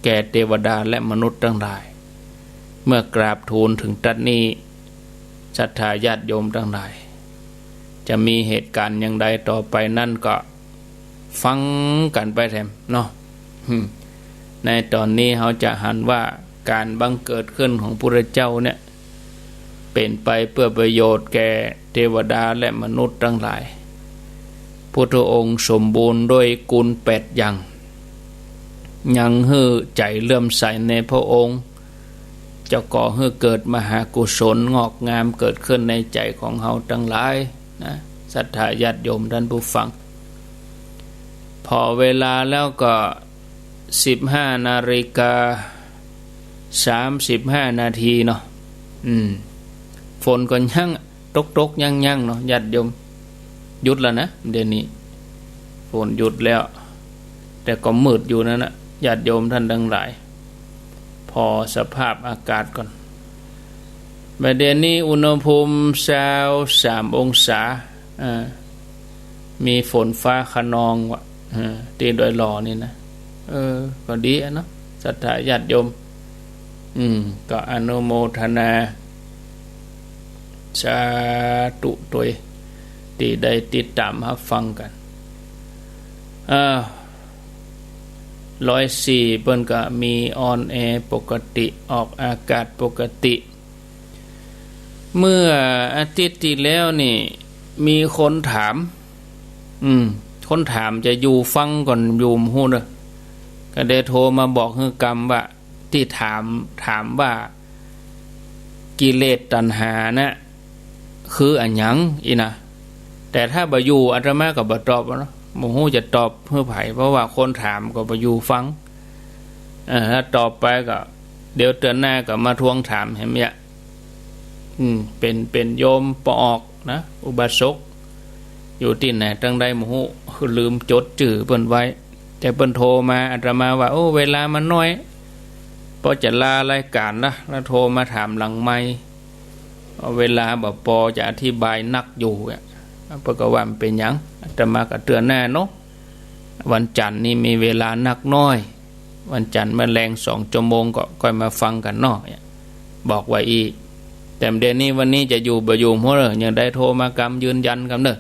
แก่เตวดาและมนุษย์ตังหลาย เมื่อกราบทูลเถิงตรัสนี้ ศรัทธาญาติโยมตังหลาย จะมีเหตุก๋ารณ์อย่างใดต่อไปนั้นก็ฟังกั๋นไปแถมเนาะ อืม ในต๋อนนี้เฮาจะหันว่าก๋านบังเกิดขึ้นของพุทธเจ้าเนี่ย เป๋นไปเปื้อประโยชน์แก่เตวดาและมนุษย์ตังหลาย พุทธองค์สมบูรณ์ด้วยกุณแปดอย่าง ยังหื้อใจ๋เลื่อมใสในพระองค์ จะก่อหื้อเกิดมหากุศลงอกงามเกิดขึ้นในใจ๋ของเฮาตังหลายนะ ศรัทธาญาติโยมท่านผู้ฟัง พอเวลาแล้วก็ สิบห้านาฬิกาสามสิบห้านาทีเนาะ อืม ฝนก็ยังตกๆ ยังๆ เนาะ ญาติโยม หยุดแล้วนะ เดี๋ยวนี้ ฝนหยุดแล้ว แต่ก็มืดอยู่นั่นนะ ญาติโยมท่านตังหลาย ผ่อสภาพอากาศก่อน บ่าเดี่ยวนี้อุณหภูมิซาวสามองศา อ่า มีฝนฟ้าคะนองว่ะ เออ ตี้ดอยหล่อนี่นะ เออ ก็ดีอะเนาะ ศรัทธาญาติโยม อืม ก็อนุโมทนา สาธุตวย ตี้ได้ติดต๋ามฮับฟังกั๋น อ่า ร้อยสี่ เปิ้นก็มีออนแอร์ปกติ ออกอากาศปกติ เมื่ออาทิตย์ตี้แล้วนี่ มีคนถาม อืม คนถามจะอยู่ฟังก่อนอยู่บ่ฮู้เน่อ ก็ได้โทรมาบอกหื้อกำว่า ตี้ถาม ถามว่า กิเลสตัณหาน่ะ คืออะหยังอี้นะ แต่ถ้าบ่อยู่อาตมาก็บ่ตอบอะเนาะ บ่ฮู้จะตอบหื้อใผ เพราะว่าคนถามก็บ่อยู่ฟัง เออ ถ้าตอบไปก็ เดี๋ยวเตื้อหน้าก็มาทวงถามแหมเยียะ อืม เป๋น เป๋นโยมปอออกนะ อุบาสก อยู่ตี้ไหนตังใดบ่ฮู้ ลืมจดจื้อเปิ้นไว้ แต่เปิ้นโทรมาอาตมาว่า โอ้ เวลามันน้อย ปอจะลารายก๋านละ แล้วโทรมาถามหลังไมค์ เวลาบ่ปอจะอธิบายนักอยู่อะ เปิ้นก็ว่ามันเป๋นหยัง อาตมาก็เตื้อหน้าเนาะ วันจันทร์นี่มีเวลานักน้อย วันจันทร์เมื่อแลงสองชั่วโมงก็ค่อยมาฟังกั๋นเนาะ บอกว่าอี้ แต่เดี๋ยวนี้วันนี้จะอยู่บ่อยู่บ่ฮู้เน่อ ยังได้โทรมากำยืนยันกำเน่อ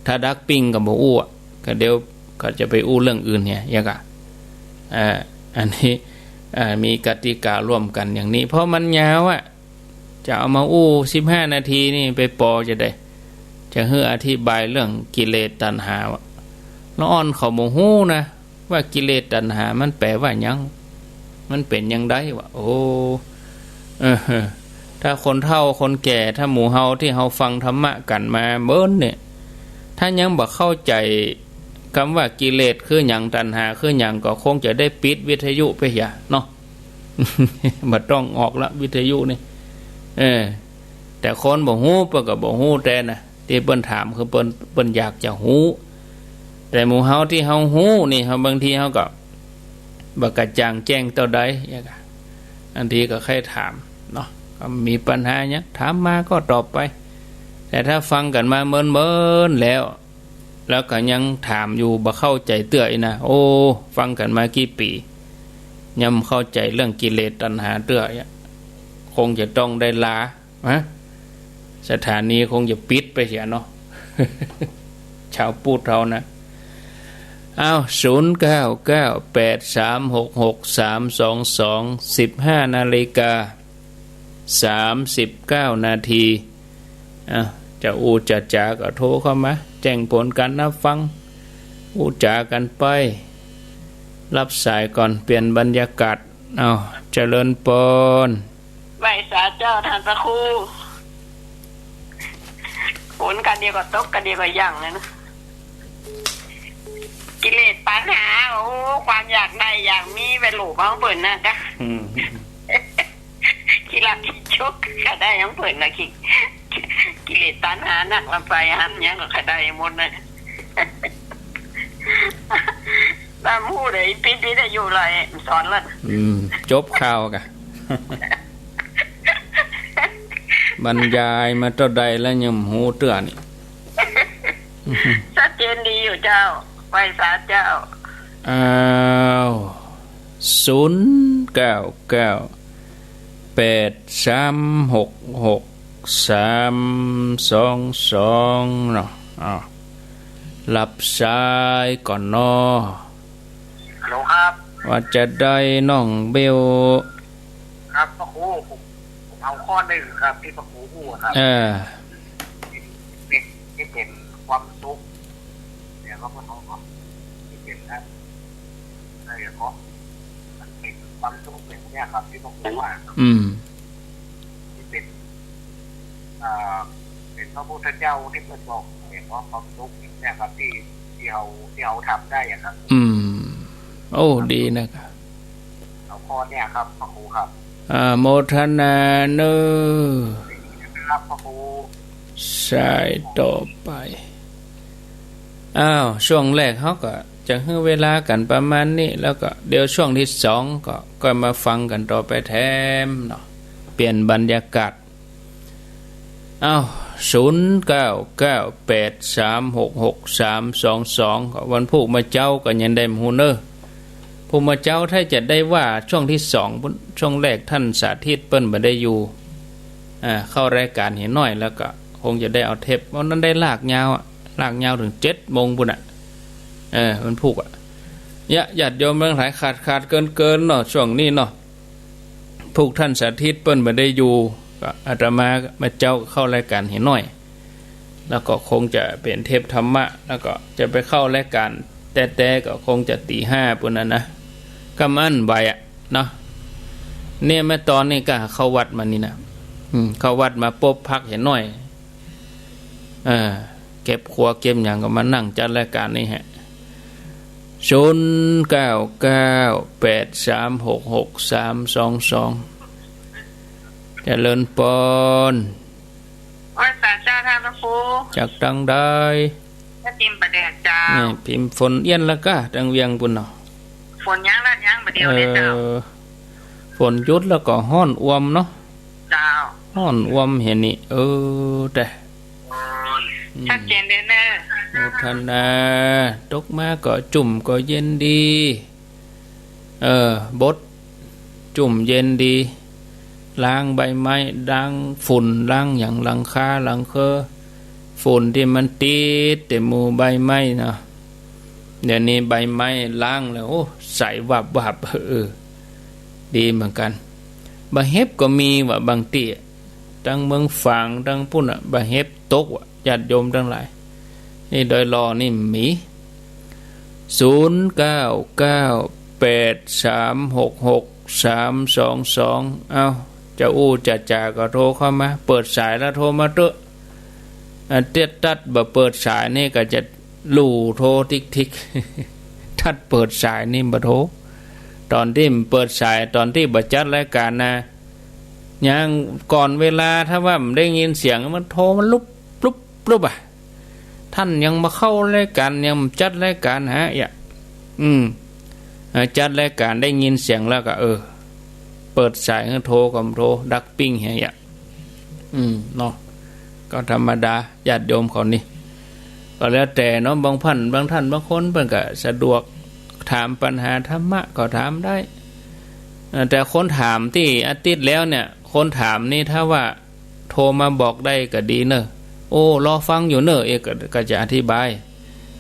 ถ้าดักปิ้งก็บ่อู้อะ ก็เดี๋ยวเขาจะไปอู้เรื่องอื่นเนี่ย ยังกะ อ่า อันนี้ อ่า มีกติการ่วมกั๋นอย่างนี้ เพราะมันยาวอะ จะเอามาอู้สิบห้านาทีนี่ไปปอจะใด จะหื้ออธิบายเรื่องกิเลสตัณหาอะ ละอ่อนเขาบ่ฮู้นะ ว่ากิเลสตัณหามันแป๋ว่าหยัง มันเป๋นอย่างใดวะ โอ้ เออ ถ้าคนเฒ่าคนแก่ ถ้าหมู่เฮาตี้เฮาฟังธรรมะกั๋นมาเมินเนี่ย ถ้ายังบ่เข้าใจ๋กำว่ากิเลสคือหยัง ตัณหาคือหยัง ก็คงจะได้ปิดวิทยุไปเหียเนาะ บ่ต้องออกละวิทยุนี่ เออ แต่คนบ่ฮู้เปิ้นก็บ่ฮู้แต๊นะ ตี้เปิ้นถามคือเปิ้น เปิ้นอยากจะฮู้ แต่หมู่เฮาตี้เฮาฮู้นี่ เฮาบางทีเฮาก็บ่กระจ่างแจ้งเต้าใด อย่างกะ อันทีก็ใค่ถามเนาะ ก็มีปัญหาหยัง ถามมาก็ตอบไป แต่ถ้าฟังกั๋นมาเมินๆ แล้ว แล้วก็ยังถามอยู่ บ่เข้าใจ๋เตื้ออี้นะ โอ้ ฟังกั๋นมากี่ปี๋ ยังบ่เข้าใจ๋เรื่องกิเลสตัณหาเตื้ออี้ คงจะต้องได้ลา ฮะ สถานีคงจะปิดไปเสียเนาะ ชาวพุทธเฮานะ อ้าว ศูนย์เก้าเก้าแปดสามหกหกสามสองสอง สิบห้านาฬิกาสามสิบเก้านาที อ่ะ จะอู้จะจ๋าก็โทรเข้ามา แจ้งผลการรับฟัง อู้จ๋ากั๋นไป รับสายก่อน เปลี่ยนบรรยากาศ อ้าว เจริญปอน ไหว้สาเจ้าต้านพระครู ฝนกะเดียวก็ตก กะเดียวก็หยั่งเลยนะ กิเลสตัณหา โอ้ ความอยากได้อยากมีไปหลูบเอาเปิ้นนะกะ อืม ขี้ลักขี้จุกก็ได้ของเปิ้นนะ ขี้ กิเลสตัณหานักลำไปหันหยังก็ได้หมดนะ ตามฮู้ได้ปิดวิทยุเลย สอนละ อืม จบข่าวกะ บรรยายมาเต้าใดแล้วยังบ่ฮู้เตื้อนี่ ชัดเจนดีอยู่เจ้า ไหว้สาเจ้า อ้าว ศูนย์เก้าเก้าแปดสามหกหกสามสองสองเนาะ อ้าว รับสายก่อนเนาะ ฮัลโหลครับ ว่าจะใดน้องเบล ครับพระครู ผม ผมเอาข้อหนึ่งครับ ตี้พระครูพูดครับ เออ เป็น เป็น ที่เป็นความสุข เนี่ยครับ พระครูครับ ที่เป็นนะ อะไรก็ มันเป็นความสุขแบบเนี้ยครับ ที่พระครูว่าครับ อืม ที่เป็น อ่า เป็นพระพุทธเจ้าที่เปิ้นบอกเนี่ย ว่าความสุขเนี่ยครับ ที่ ที่เอา ที่เอาทำได้อะครับ อืม โอ้ ดีนะครับ เอาข้อเนี่ยครับ พระครูครับ อ่า โมทนาเนอ ครับ พระครู สายต่อไป อ้าว ช่วงแรกเฮาก็จะหื้อเวลากั๋นประมาณนี้ แล้วก็เดี๋ยวช่วงตี้สองก็ ก็มาฟังกั๋นต่อไปแถมเนาะ เปลี่ยนบรรยากาศ อ้าว ศูนย์เก้าเก้าแปดสามหกหกสามสองสอง ก็วันพูกมาเจ๊าก็ยังได้บ่ฮู้เนอ พูกมาเจ๊าถ้าจะได้ว่าช่วงตี้สอง ช่วงแรกต้านสาธิตเปิ้นบ่ได้อยู่ อ่า เข้ารายก๋านเหียน้อย แล้วก็คงจะได้เอาเทป วันนั้นได้ลากยาวอะ ลากยาวเถิงเจ็ดโมงปู๊นอะ เออ วันพูกอะ ยะ ญาติโยมตังหลาย ขาดๆ เกินๆ เนาะ ช่วงนี้เนาะ พูกต้านสาธิตเปิ้นบ่ได้อยู่ ก็อาตมาบ่าเจ๊าก็เข้ารายก๋านเหียหน้อย แล้วก็คงจะเป๋นเทปธรรมะ แล้วก็จะไปเข้ารายก๋านแต๊ๆ ก็คงจะตี๋ห้าปู๊นน่ะนะ ก็มันไหวอะเนาะ เนี่ย เมื่อต๋อนนี้ก็เข้าวัดมานี่นะ อืม เข้าวัดมาปุ๊บพักเหียหน้อย เออ เก็บครัวเก็บหยังก็มานั่งจัดรายก๋านนี่แหละ ศูนย์เก้าเก้า แปดสามหกหก สามสองสอง เจริญปอน ไหว้สาเจ้าท่านพระครู จากตังใด แม่พิมพ์บ่าเดี่ยวเจ้า แม่พิมพ์ ฝนเอี้ยนละก้า ตังเวียงปู๊นเนาะ ฝนยังละยังบ่าเดี่ยวเลยเจ้า เออ ฝนหยุดแล้วก็ฮ้อนอ่วมเนาะ เจ้า ฮ้อนอ่วมเหียนี่ เออ แต่ อืม ชัดเจนเลยเนอะ โมทนา ตกมาก็จุ่มก็เย็นดี เออ บด จุ่มเย็นดี ล้างใบไม้ ล้างฝุ่น ล้างหยัง หลังคา หลังเคอ ฝุ่นตี้มันติดแต่หมู่ใบไม้เนาะ เดี๋ยวนี้ใบไม้ล้างแล้ว โอ้ ใสวับวับ เออ ดีเหมือนกั๋น บ่าเห็บก็มีว่ะ บางตี้ ตังเมืองฝาง ตังปู๊นน่ะ บ่าเห็บตกว่ะ ญาติโยมตังหลาย นี่ดอยหล่อนี่มี ศูนย์เก้าเก้า แปดสามหกหก สามสองสอง เอ้า จะอู้จะจ๋าก็โทรเข้ามา เปิดสายแล้วโทรมาเต๊อะ อ่ะ เตี้ยตัดบ่เปิดสายนี่ก็จะลู่โทรติ๊กๆ ตัดเปิดสายนี่บ่โทร ต๋อนตี้เปิดสาย ต๋อนตี้บ่จัดรายก๋านนะ ยังก่อนเวลา ถ้าว่าบ่ได้ยินเสียงมันโทรมาลุบลุบลุบอะ ต้านยังบ่เข้ารายก๋าน ยังบ่จัดรายก๋านหาเยียะ อืม เออ จัดรายก๋านได้ยินเสียงแล้วก็ เออ เปิดสายหื้อโทรก็บ่โทร ดักปิ้งเหียเยียะ อืม เนาะ ก็ธรรมดา ญาติโยมเขานี่ ก็แล้วแต่เนาะ บางท่าน บางท่าน บางคนเปิ้นก็สะดวก ถามปัญหาธรรมะก็ถามได้ เออ แต่คนถามตี้อาทิตย์แล้วเนี่ย คนถามนี่ถ้าว่าโทรมาบอกได้ก็ดีเนอะ โอ้ รอฟังอยู่เนอะ เอกก็ ก็จะอธิบาย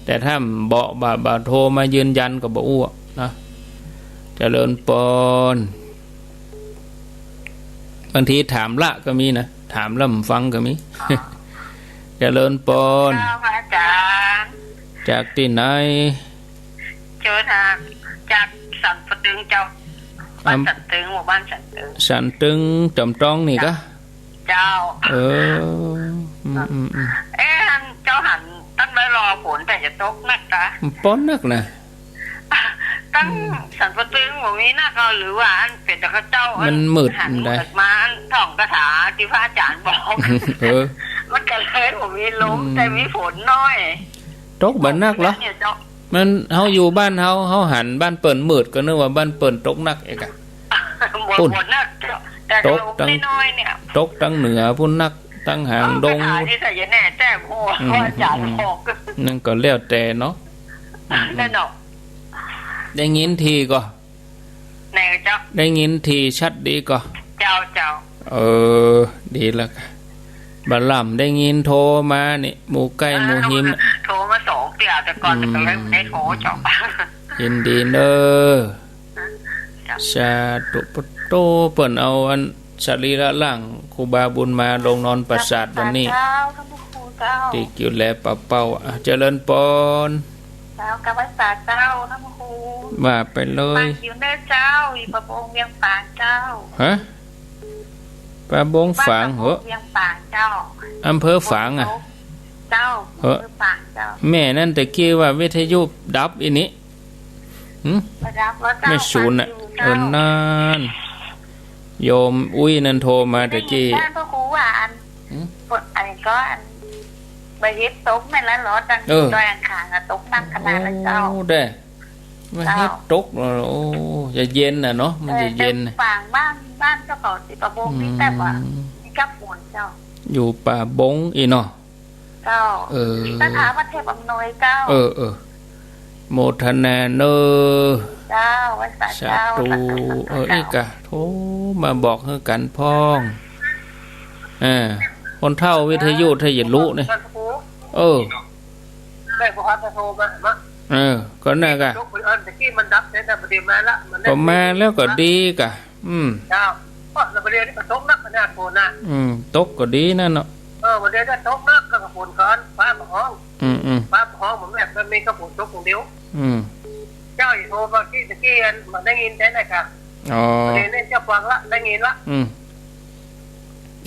แต่ถ้าบ่า บ่า บ่าโทรมายืนยันก็บ่อู้อะนะ เจริญปอน บางทีถามละก็มีนะ ถามแล้วบ่ฟังก็มี อ๋อ เจริญปอน เจ้า พระอาจารย์ จากตี้ไหน เจ้า จาก จากสันป่อตึงเจ้า บ้าน อำ สันตึง หมู่บ้านสันตึง สันตึง จ๋อมตองนี่กะ เจ้า เออ อืม อืม อืม เอ๊ะ อันเจ้าหันตั้งแต่รอฝนแต่จะตกนักกะ มันป้อนนักนะ ตั้ง อืม สันป่อตึงบ่มีนักเอา หรือว่าอันเป๋นแต่เขาเจ้า มันมืด หัน มันได้ มืดมา อันท่องคาถาตี้พระอาจารย์บอก เออ มันก็เลยบ่มีลม อืม แต่มีฝนน้อย ตกบ่นักเหรอ เนี่ยเจ้า มัน เฮาอยู่บ้านเฮา เฮาหันบ้านเปิ้นมืดก็นึกว่าบ้านเปิ้นตกนักเอกอะ บ่ ปุ้น บ่นักเจ้า แต่ ตก ลม ตัง น้อยๆ เนี่ย ตกตังเหนือปุ้นนัก ตังหางดง เออ คาถานี่ใส่ยาแน่แจ้งหัว อืม พระอาจารย์ อืม บอก นั่นก็แล้วแต่เนาะ อืม นั่นเนาะ ได้ยินทีก็ ไหนเจ้า ได้ยินทีชัดดีก็ เจ้า เจ้า เออ ดีแล้วกะ บ่าล่ำได้ยินโทรมานี่ หมู่ใก้หมู่หิม โทรมาสองเตื้อแต่ก่อน อืม แต่ก็เลยบ่ได้โทรเจ้า ยินดีเนอะ เจ้า สาธุ ปะโต เปิ้นเอาอันสรีระร่างครูบาบุญมาลงนอนปราสาทวันนี้ เจ้า ท่านพระครูเจ้า ตี้กิ๋วแลปะเป้า อ่ะ เจริญปอน เจ้า กราบไหว้สาเจ้า ท่านพระครู ว่าไปเลย มาอยู่เนอะเจ้า อยู่ป่าบงเวียงป๋างเจ้า ฮะ ป่าบงฝางเหรอ บ้านป่าบงเวียงป๋างเจ้า อำเภอฝางอะ เจ้า เหรอ อำเภอป๋างเจ้า แม่นั่นแต่กี้ว่าวิทยุดับอีนี่ หึ บ่ดับแล้วเจ้า ไม่ศูนย์น่ะ ฟังอยู่เจ้า เออ นั่น โยมอุ๊ยนั่นโทรมาแต่กี้ ได้ยินท่านพระครูว่าอัน หึ ฝน อันก็อัน บ่าเห็บตกแม่นแล้วเหรอ ตั้ง เออ ดอยอ่างขางอะ ตกนักขนาดนั้นเจ้า โอ้ ได้ บ่าเห็บตกเหรอ โอ้ จะเย็นน่ะเนาะ มันจะเย็นน่ะ เออ แต่ฝางบ้าน บ้านเจ้าเขาตี้ป่าบงนี่ อืม แต่ว่ามีกับฝนเจ้า อยู่ป่าบงอีเนาะ เจ้า เออ มีคาถาพระเทพอำนวยเจ้า เออ เออ โมทนาเนอะ เจ้า ไหว้สาเจ้า สาธุ สาธุ สาธุ เออ เจ้า อีกอะโทรมาบอกหื้อกั๋นพ่อง อ่า คนเฒ่าวิทยุไทยลุนี่ เออ ได้บ่ครับ โทรมา มา เออ ก็นั่นกะ ตกไปอันตะกี้มันดับแล้วนะ บ่าเดี่ยวมาละ มันได้ ก็มาแล้วก็ดีกะ อืม เจ้า เพราะบ่าเดี่ยวนี้ก็ตกนักขนาดฝนน่ะ อืม ตกก็ดีนั่นเนาะ เออ บ่าเดี่ยวนี้ตกนัก แล้วก็ฝนก็อัน ฟ้าก็ฮ้อง อืม อืม ฟ้าก็ฮ้อง มันแบบมันมีก็ฝนตกอย่างเดียว อืม เจ้าอีโทรมากี้ตะกี้อัน มันได้ยินแท้เลยค่ะ อ๋อ บ่าเดี่ยวนี้เจ้าฟังละ ได้ยินละ อืม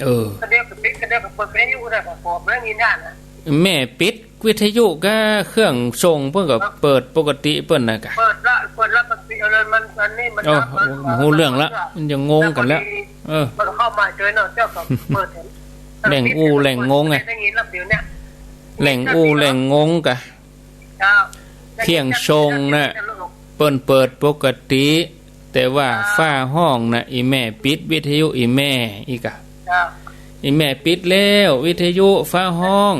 เออ ก็เดี๋ยวก็ปิด ก็เดี๋ยวก็เปิดวิทยุได้ ก็บ่าเดี่ยวได้ยินได้นะ แม่ปิดวิทยุกับเครื่องส่ง เปิ้นก็เปิดปกติเปิ้นน่ะกะ เปิดละ เปิดละ ปกติ เอาเลย มัน อันนี้มัน โอ้ มัน มัน ฮู้เรื่องละ มัน มันจะงงกั๋นแล้ว แล้วพอดี เออ มันเข้ามาเฉยเนาะ เจ้าก็เปิดเห็น แหล่งอู้แหล่งงงไง ได้ยินลำเดียวเนี่ย แหล่งอู้แหล่งงงกะ เจ้า เครื่องส่งน่ะ เปิ้นเปิดปกติ แต่ว่า ครับ ฟ้าฮ้องน่ะ อี่แม่ปิดวิทยุอี่แม่ อี่กะ ครับ อี่แม่ปิดแล้ววิทยุ ฟ้าฮ้อง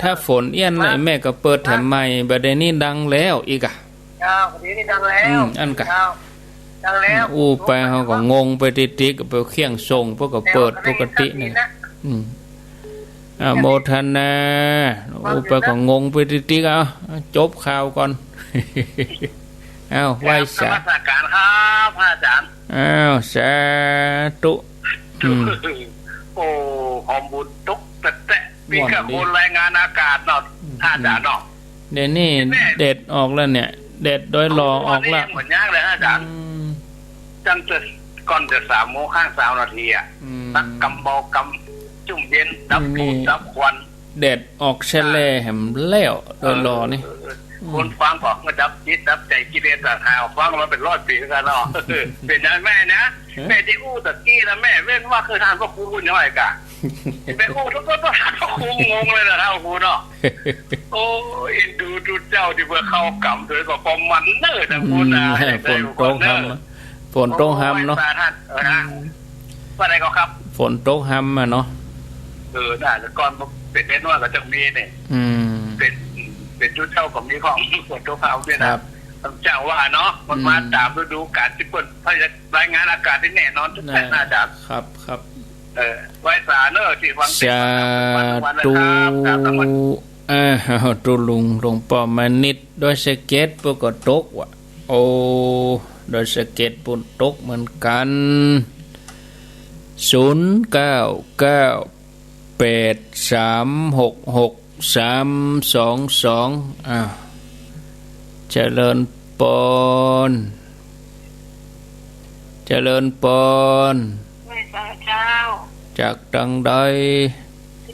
ถ้าฝนเอี้ยนน่ะ ครับ อี่แม่ก็เปิดแถมใหม่ บ่าเดี่ยวนี้ดังแล้ว อี่กะ ครับ บ่าเดี่ยวนี้ดังแล้ว อืม อันกะ ครับ ดังแล้ว อู้ไปเฮาก็งงไปติ๊กๆ ไปเครื่องส่ง เปิ้นก็เปิดปกตินี่ แล้วก็ได้ยินชัดเจนนะ อืม อนุโมทนา อู้ไปก็งงไปติ๊กๆ เอา จบข่าวก่อน เอา ไหว้สา กราบนมัสการครับ พระอาจารย์ อ้าว สาธุ อืม โอ้ หอมบุญตกแต๊ะๆ มีแต่คนรายงานอากาศเนาะ อืม พระอาจารย์เนาะ เดี๋ยวนี้ แม่ แดดออกแล้วเนี่ย แดดดอยหล่อออกแล้ว หมดยากเลยพระอาจารย์ อืม ตั้งแต่ก่อนจะสามโมงข้างสามนาทีอะ อืม สักกำเบากำจุ่มเย็น ดับ นี่ ฝุ่น ดับควัน แดดออกแชะแล่แหมแล้ว ดอยหล่อนี่ เออ อืม คนฟังก็ดับจิตดับใจกิเลสตัณหา ฟังมาเป๋นร้อยปี๋แล้วกั๋นเนาะ เป๋นยังแม่นะ เอ๊ะ แม่ตี้อู้ตะกี้นะ แม่เว้นวรรคคือต้านพระครูน้อยกะ แม่อู้ทุกคน ต้านพระครูงงเลยนะ ต้านพระครูเนาะ โอ้ เอ็นดูตุ๊เจ้าตี้เปิ้นเข้ากรรมโดยก็ปอมมันเน่อ ต้านพระครูนะ อืม ฝนตกหำ ฝนตกหำเนาะ โอ้ย สาธุ เออนะ อืม ว่าไงก็ครับ ฝนตกหำอะเนาะ เออ น่าจะก่อนเป๋นเด็กน้อยก็จะมีเนี่ย อืม เป๋น เป๋นตุ๊เจ้าก็มีของฝนตกหำเนี่ยนะ ครับ เจ้าว่าเนาะ มันมา อืม ต๋ามฤดูกาลตี้เปิ้นรายงานอากาศตี้แน่นอนตุ๊ น่า น่าจะ ครับ ครับ เออ ไหว้สาเน่อตี้ฟังเทศน์ สาธุ วันๆ นะครับ ครับ อ้าว ตุ๊ลุง หลวงป้อมนิตร ดอยสะเก็ดเปิ้นก็ตกว่ะ โอ้ ดอยสะเก็ดเปิ้นตกเหมือนกั๋น ศูนย์เก้าเก้าแปดสามหกหกสามสองสอง อ้าว เจริญปอน เจริญปอน ไหว้สาเจ้า จากตังใด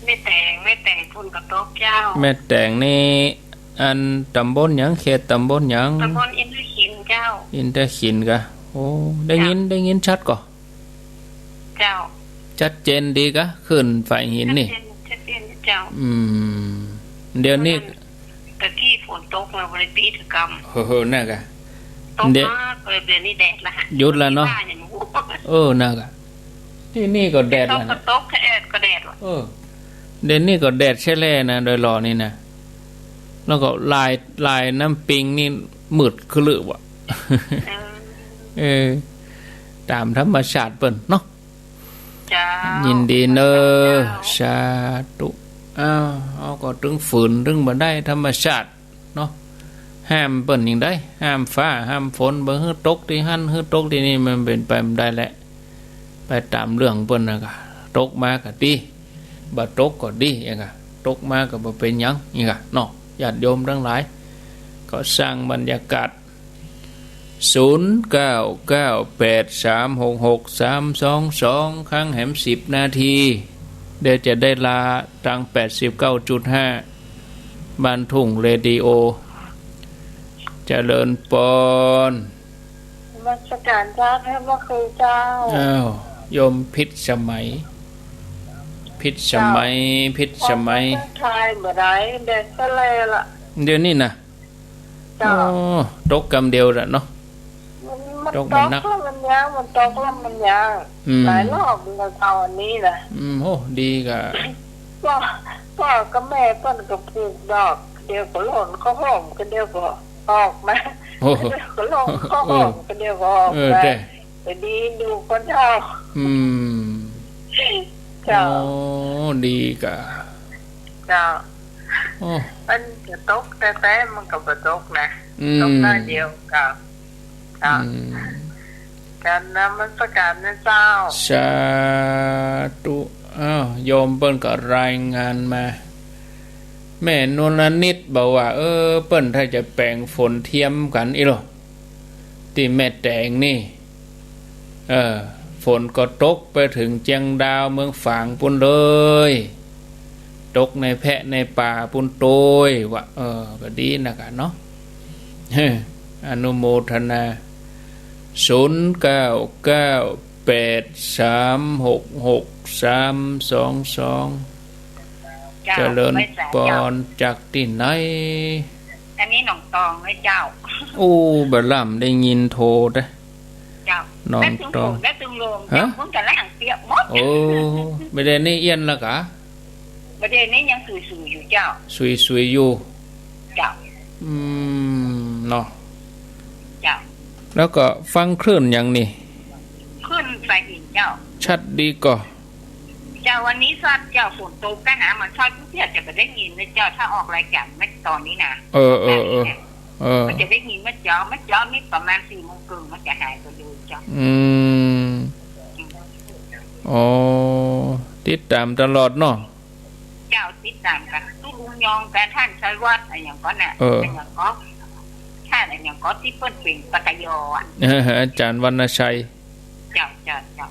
แม่แตง แม่แตง ฝนก็ตกเจ้า แม่แตงนี่ อันต๋ำบลหยัง เขตต๋ำบลหยัง ต๋ำบลอินทขิลเจ้า อินทขิลกะ โอ้ ได้ยิน เจ้า ได้ยินชัดก่อ เจ้า ชัดเจนดีกะ คลื่นฝ่ายหินนี่ ชัดเจน ชัดเจนเจ้า อืม เดี๋ยวนี้ ตะกี้ฝนตกมาบ่ได้ปี๋ตะกำ เฮ้อ เฮ้อ น่ะกะ ตก เดี๋ยว มา เออ เดี๋ยวนี้แดดละ หยุดละเนาะ เออ น่ะกะ ตี้นี่ก็แดดละ ตกก็ตก แดดก็แดดว่ะ เออ เดี๋ยวนี้ก็แดดแชะแล่นะ ดอยหล่อนี่นะ แล้วก็ลาย ลายน้ำปิงนี่มืดครึ้มว่ะ เออ เออ ต๋ามธรรมชาติเปิ้นเนาะ เจ้า ยินดีเน่อ เจ้า สาธุ อ้าว เฮาก็ตึงฝืน ตึงบ่ได้ธรรมชาติเนาะ ห้ามเปิ้นอย่างใด ห้ามฟ้า ห้ามฝน บ่หื้อตกตี้หั้น หื้อตกตี้นี่ มันเป๋นไปบ่ได้แหละ ไปต๋ามเรื่องเปิ้นน่ะกะ ตกมาก็ดี บ่ตกก็ดี อย่างกะ ตกมาก็บ่เป๋นหยัง อย่างกะ เนาะ ญาติโยมตังหลาย ก็สร้างบรรยากาศ ศูนย์เก้าเก้าแปดสามหกหกสามสองสอง ครั้งแหมสิบนาที เดี๋ยวจะได้ลาตางแปดสิบเก้าจุดห้า บ้านทุ่งเรดิโอ เจริญปอน นมัสการเจ้า พระมะครูเจ้า อ้าว โยมพิษสมัย พิษสมัย เจ้า พิษสมัย พอทักทายบ่ได้ แดดแชะแล่ละ เดี๋ยวนี้นะ เจ้า โอ้ ตกกำเดียวละเนาะ มัน มัน ตกมันนัก ตกแล้วมันยาว มันตกแล้วมันยาว อืม หลายรอบแล้วเจ้า อันนี้นะ อืม โอ้ ดีกะ ป้อ ป้อกับแม่เปิ้นก็ผูกดอก เดี๋ยวก็หล่นเข้าห้อง ก็เดี๋ยวก็ออกมา โอ้ เดี๋ยวก็หล่นเข้าห้อง เออ ก็เดี๋ยวก็ออกมา เออ แต่ แต่ดีดูคนเฒ่า อืม เจ้า โอ้ ดีกะ เจ้า อ้อ มันจะตกแต๊ๆ มันก็บ่ตกนะ อืม ตกน้อยเดียวก็ ครับ อืม กราบนมัสการนะเจ้า สาธุ อ้าว โยมเปิ้นก็รายงานมา แม่นวลนิตบอกว่า เออ เปิ้นถ้าจะแป๋งฝนเทียมกั๋นอี้ลอ ตี้แม่แตงนี่ เออ ฝนก็ตกไปเถิงเจียงดาวเมืองฝางปู๊นเลย ตกในแพะในป่าปู๊นโตย ว่า เออ ก็ดีนะกะเนาะ เฮ้อ อนุโมทนา ศูนย์เก้าเก้าแปดสามหกหกสามสองสอง เจ้า เจริญปอน ไหว้สาเจ้า จากตี้ไหน อันนี้หนองตองนะเจ้า โอ้ บ่ล่ำได้ยินโทรเด้อ เจ้า หนองตอง ได้ตึงฝนได้ตึงลม ฮะ เจ้า เพิ่งจะล้างเปียกหมด โอ้ บ่าเดี่ยวนี้เอี้ยนละกะ บ่าเดี่ยวนี้ยังสุยๆ อยู่เจ้า สุยๆ อยู่ เจ้า อืม เนาะ เจ้า แล้วก็ฟังคลื่นหยังนี่ คลื่นสายหินเจ้า ชัดดีก่อ เจ้า วันนี้ชัดเจ้า ฝนตกกั๋นนะ มันชัดเตี้ยจะบ่ได้ยินนะเจ้า ถ้าออกรายการเมื่อตอนนี้นะ เออ เออ เออ เออ มันจะได้ยินเมื่อเจ๊า เมื่อเจ๊านี่ประมาณสี่โมงเกิ่งมันจะหายไปเลยเจ้า อืม อ๋อ ติดต๋ามตลอดเนาะ เจ้า ติดต๋ามกั๋น ตู้ลุงยองกับต้านชัยวัฒน์อะหยังก่อน่ะ เออ อะหยังก่อ ต้านอะหยังก่อตี้เปิ้นเป๋นปกย อะ เออ อาจ๋ารย์วรรณชัย เจ้า เจ้า เจ้า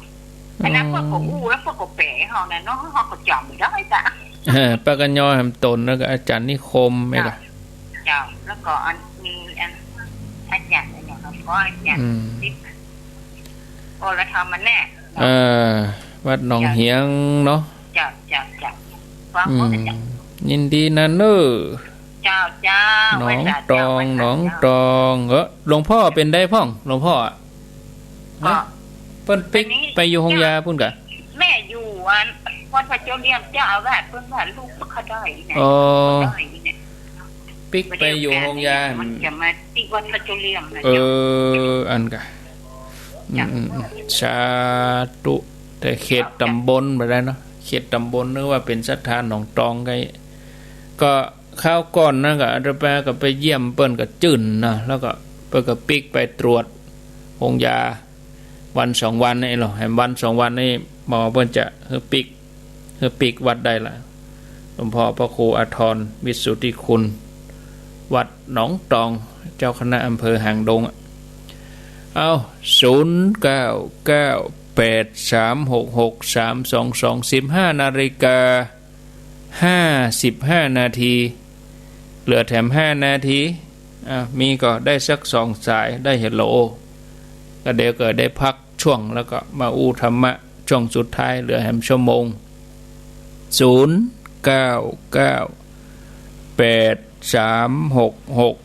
อันนั้น อ๋อ เปิ้นก็อู้แล้วเปิ้นก็แป๋หื้อเฮานะเนาะ เฮาก็จ๋ำบ่ได้จ้ะ เออ ปกย แหมต๋น แล้วก็อาจ๋ารย์นิคม แม่นก่ะ เจ้า แล้วก็อัน มีอัน อาจ๋ารย์อะหยังก่อ อาจ๋ารย์ อืม ติ๊ก โอ้ แล้วทำมันแน่ เออ วัดหนองเหียงเนาะ เจ้า เจ้า เจ้า ฟัง อืม หมดแล้วเจ้า ยินดีนะเน้อ เจ้า เจ้า หนองตอง ไหว้สาเจ้า ไหว้สาเจ้า หนองตอง เออ หลวงพ่อเป๋นใดพ่อง หลวงพ่ออะ ก็ ฮะ เปิ้นปิ๊ก อันนี้ ไปอยู่โฮงยาปู๊นก่ะ แม่อยู่อัน วัดพระเจ้าเหลี่ยม เจ้าอาวาสเปิ้นว่าลูกบ่ค่อยได้นะ อ๋อ บ่ได้นะ ปิ๊กไปอยู่โฮงยา มันจะมาตี้วัดพระเจ้าเหลี่ยมนะ เอ เจ้า อันก่ะ อืม เจ้า อืม อืม สาธุ แต่เขตต๋ำบลบ่ได้เนาะ เขตต๋ำบล นึกว่าเป๋นศรัทธาหนองตองไง ก็ คราวก่อนนะ ก็อาตมาก็ไปเยี่ยมเปิ้นก็จื้นนะ แล้วก็เปิ้นก็ปิ๊กไปตรวจโฮงยาวันสองวันนี่ลอ แหมวันสองวันนี่หมอเปิ้นจะหื้อปิ๊ก หื้อปิ๊กวัดได้ละ หลวงพ่อพระครูอาทร วิสุทธิคุณ วัดหนองตอง เจ้าคณะอำเภอหางดงอะ เอา ศูนย์เก้าเก้าแปดสามหกหกสามสองสอง สิบห้านาฬิกา ห้าสิบห้านาที เหลือแถมห้านาที อ่ะ มีก็ได้สักสองสาย ได้เฮลโล ก็เดี๋ยวก็ได้พักช่วง แล้วก็มาอู้ธรรมะช่วงสุดท้าย เหลือแถมชั่วโมง ศูนย์เก้าเก้าแปดสามหกหก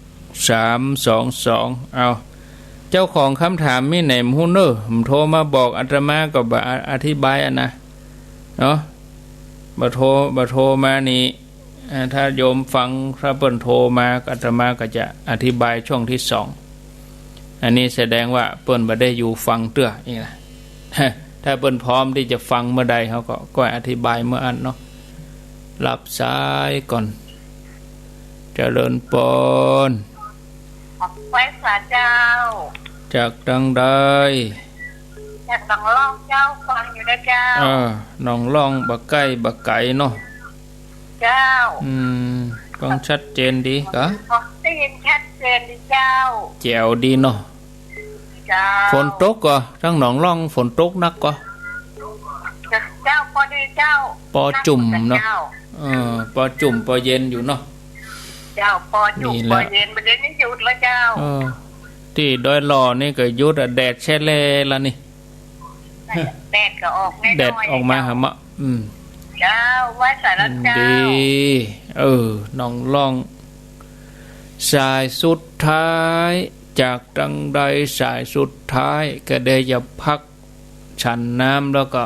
สามสองสอง เอา เจ้าของคำถามมีไหนบ่ฮู้เน้อ บ่โทรมาบอกอาตมาก็บ่อธิบายอะนะ เนาะ บ่โทร บ่โทรมานี่ อ่า ถ้าโยมฟัง ถ้าเปิ้นโทรมา อาตมาก็จะอธิบายช่วงที่สอง อันนี้แสดงว่าเปิ้นบ่ได้อยู่ฟังเตื้อนี่นะ ถ้าเปิ้นพร้อมตี้จะฟังเมื่อใด เฮาก็ ก็อธิบายเมื่ออั้นเนาะ รับสายก่อน เจริญปอน ไหว้สาเจ้า จากตางใด จากหนองล่องเจ้า ฟังอยู่นะเจ้า เออ หนองล่องบ่ใก้บ่ไก๋เนาะ เจ้า อืม ฟังชัดเจนดีกะ ได้ยินชัดเจนดีเจ้า แจ๋วดีเนาะ เจ้า ฝนตกก่อ ตางหนองล่องฝนตกหนักก่อ เจ้า ปอดีเจ้า ปอจุ่มเนาะ เจ้า เออ ปอจุ่มปอเย็นอยู่เนาะ เจ้า ปอจุ่ม นี่แหละ ปอเย็น บ่าเดี่ยวนี้หยุดแล้วเจ้า เออ ตี้ดอยหล่อนี่ก็หยุดอะ แดดแช่แล่ละนี่ แดดก็ออกแน่นอน แดดออกมาหำอะ อืม เจ้า ไหว้สาเจ้า ดี เออ หนองล่อง สายสุดท้าย จากตางใด สายสุดท้าย ก็ได้จะพักฉันน้ำ แล้วก็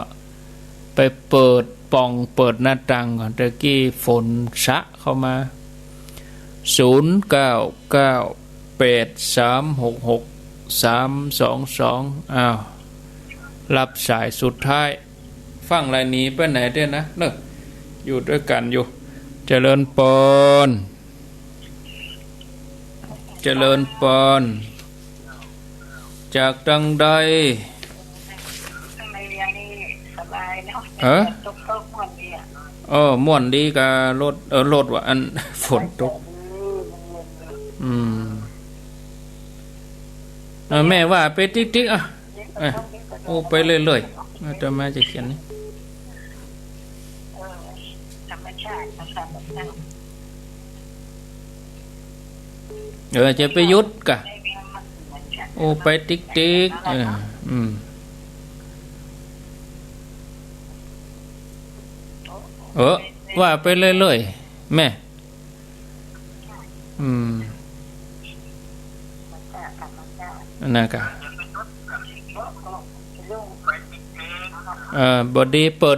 ไปเปิดป่อง เปิดหน้าต่างก่อน ตะกี้ฝนสะเข้ามา ศูนย์เก้าเก้าแปดสามหกหกสามสองสอง อ้าว รับสายสุดท้าย ฟั่งลายหนีไปไหนเด้อนะ เนอะ อยู่ด้วยกันอยู่ เจริญปอน เจริญปอน จากตังใด ตังใดเวียงนี่สบายเนาะ เออ ตกตกม่วนดีอะ เออ ม่วนดีกับรถ เออ รถว่าอัน ฝนตก อืม เออ แม่ว่าไปติ๊กๆ อ่ะ เออ โอ้ ไปเรื่อยๆ อาตมาจะเขียนนี่ เออ ธรรมชาตินะคะ เออ จะไปหยุดกะ โอ้ ไปติ๊กๆ เออ อืม เออ ว่าไปเรื่อยๆ แม่ อืม อันนั้นกะ เออ บ่ดีเปิด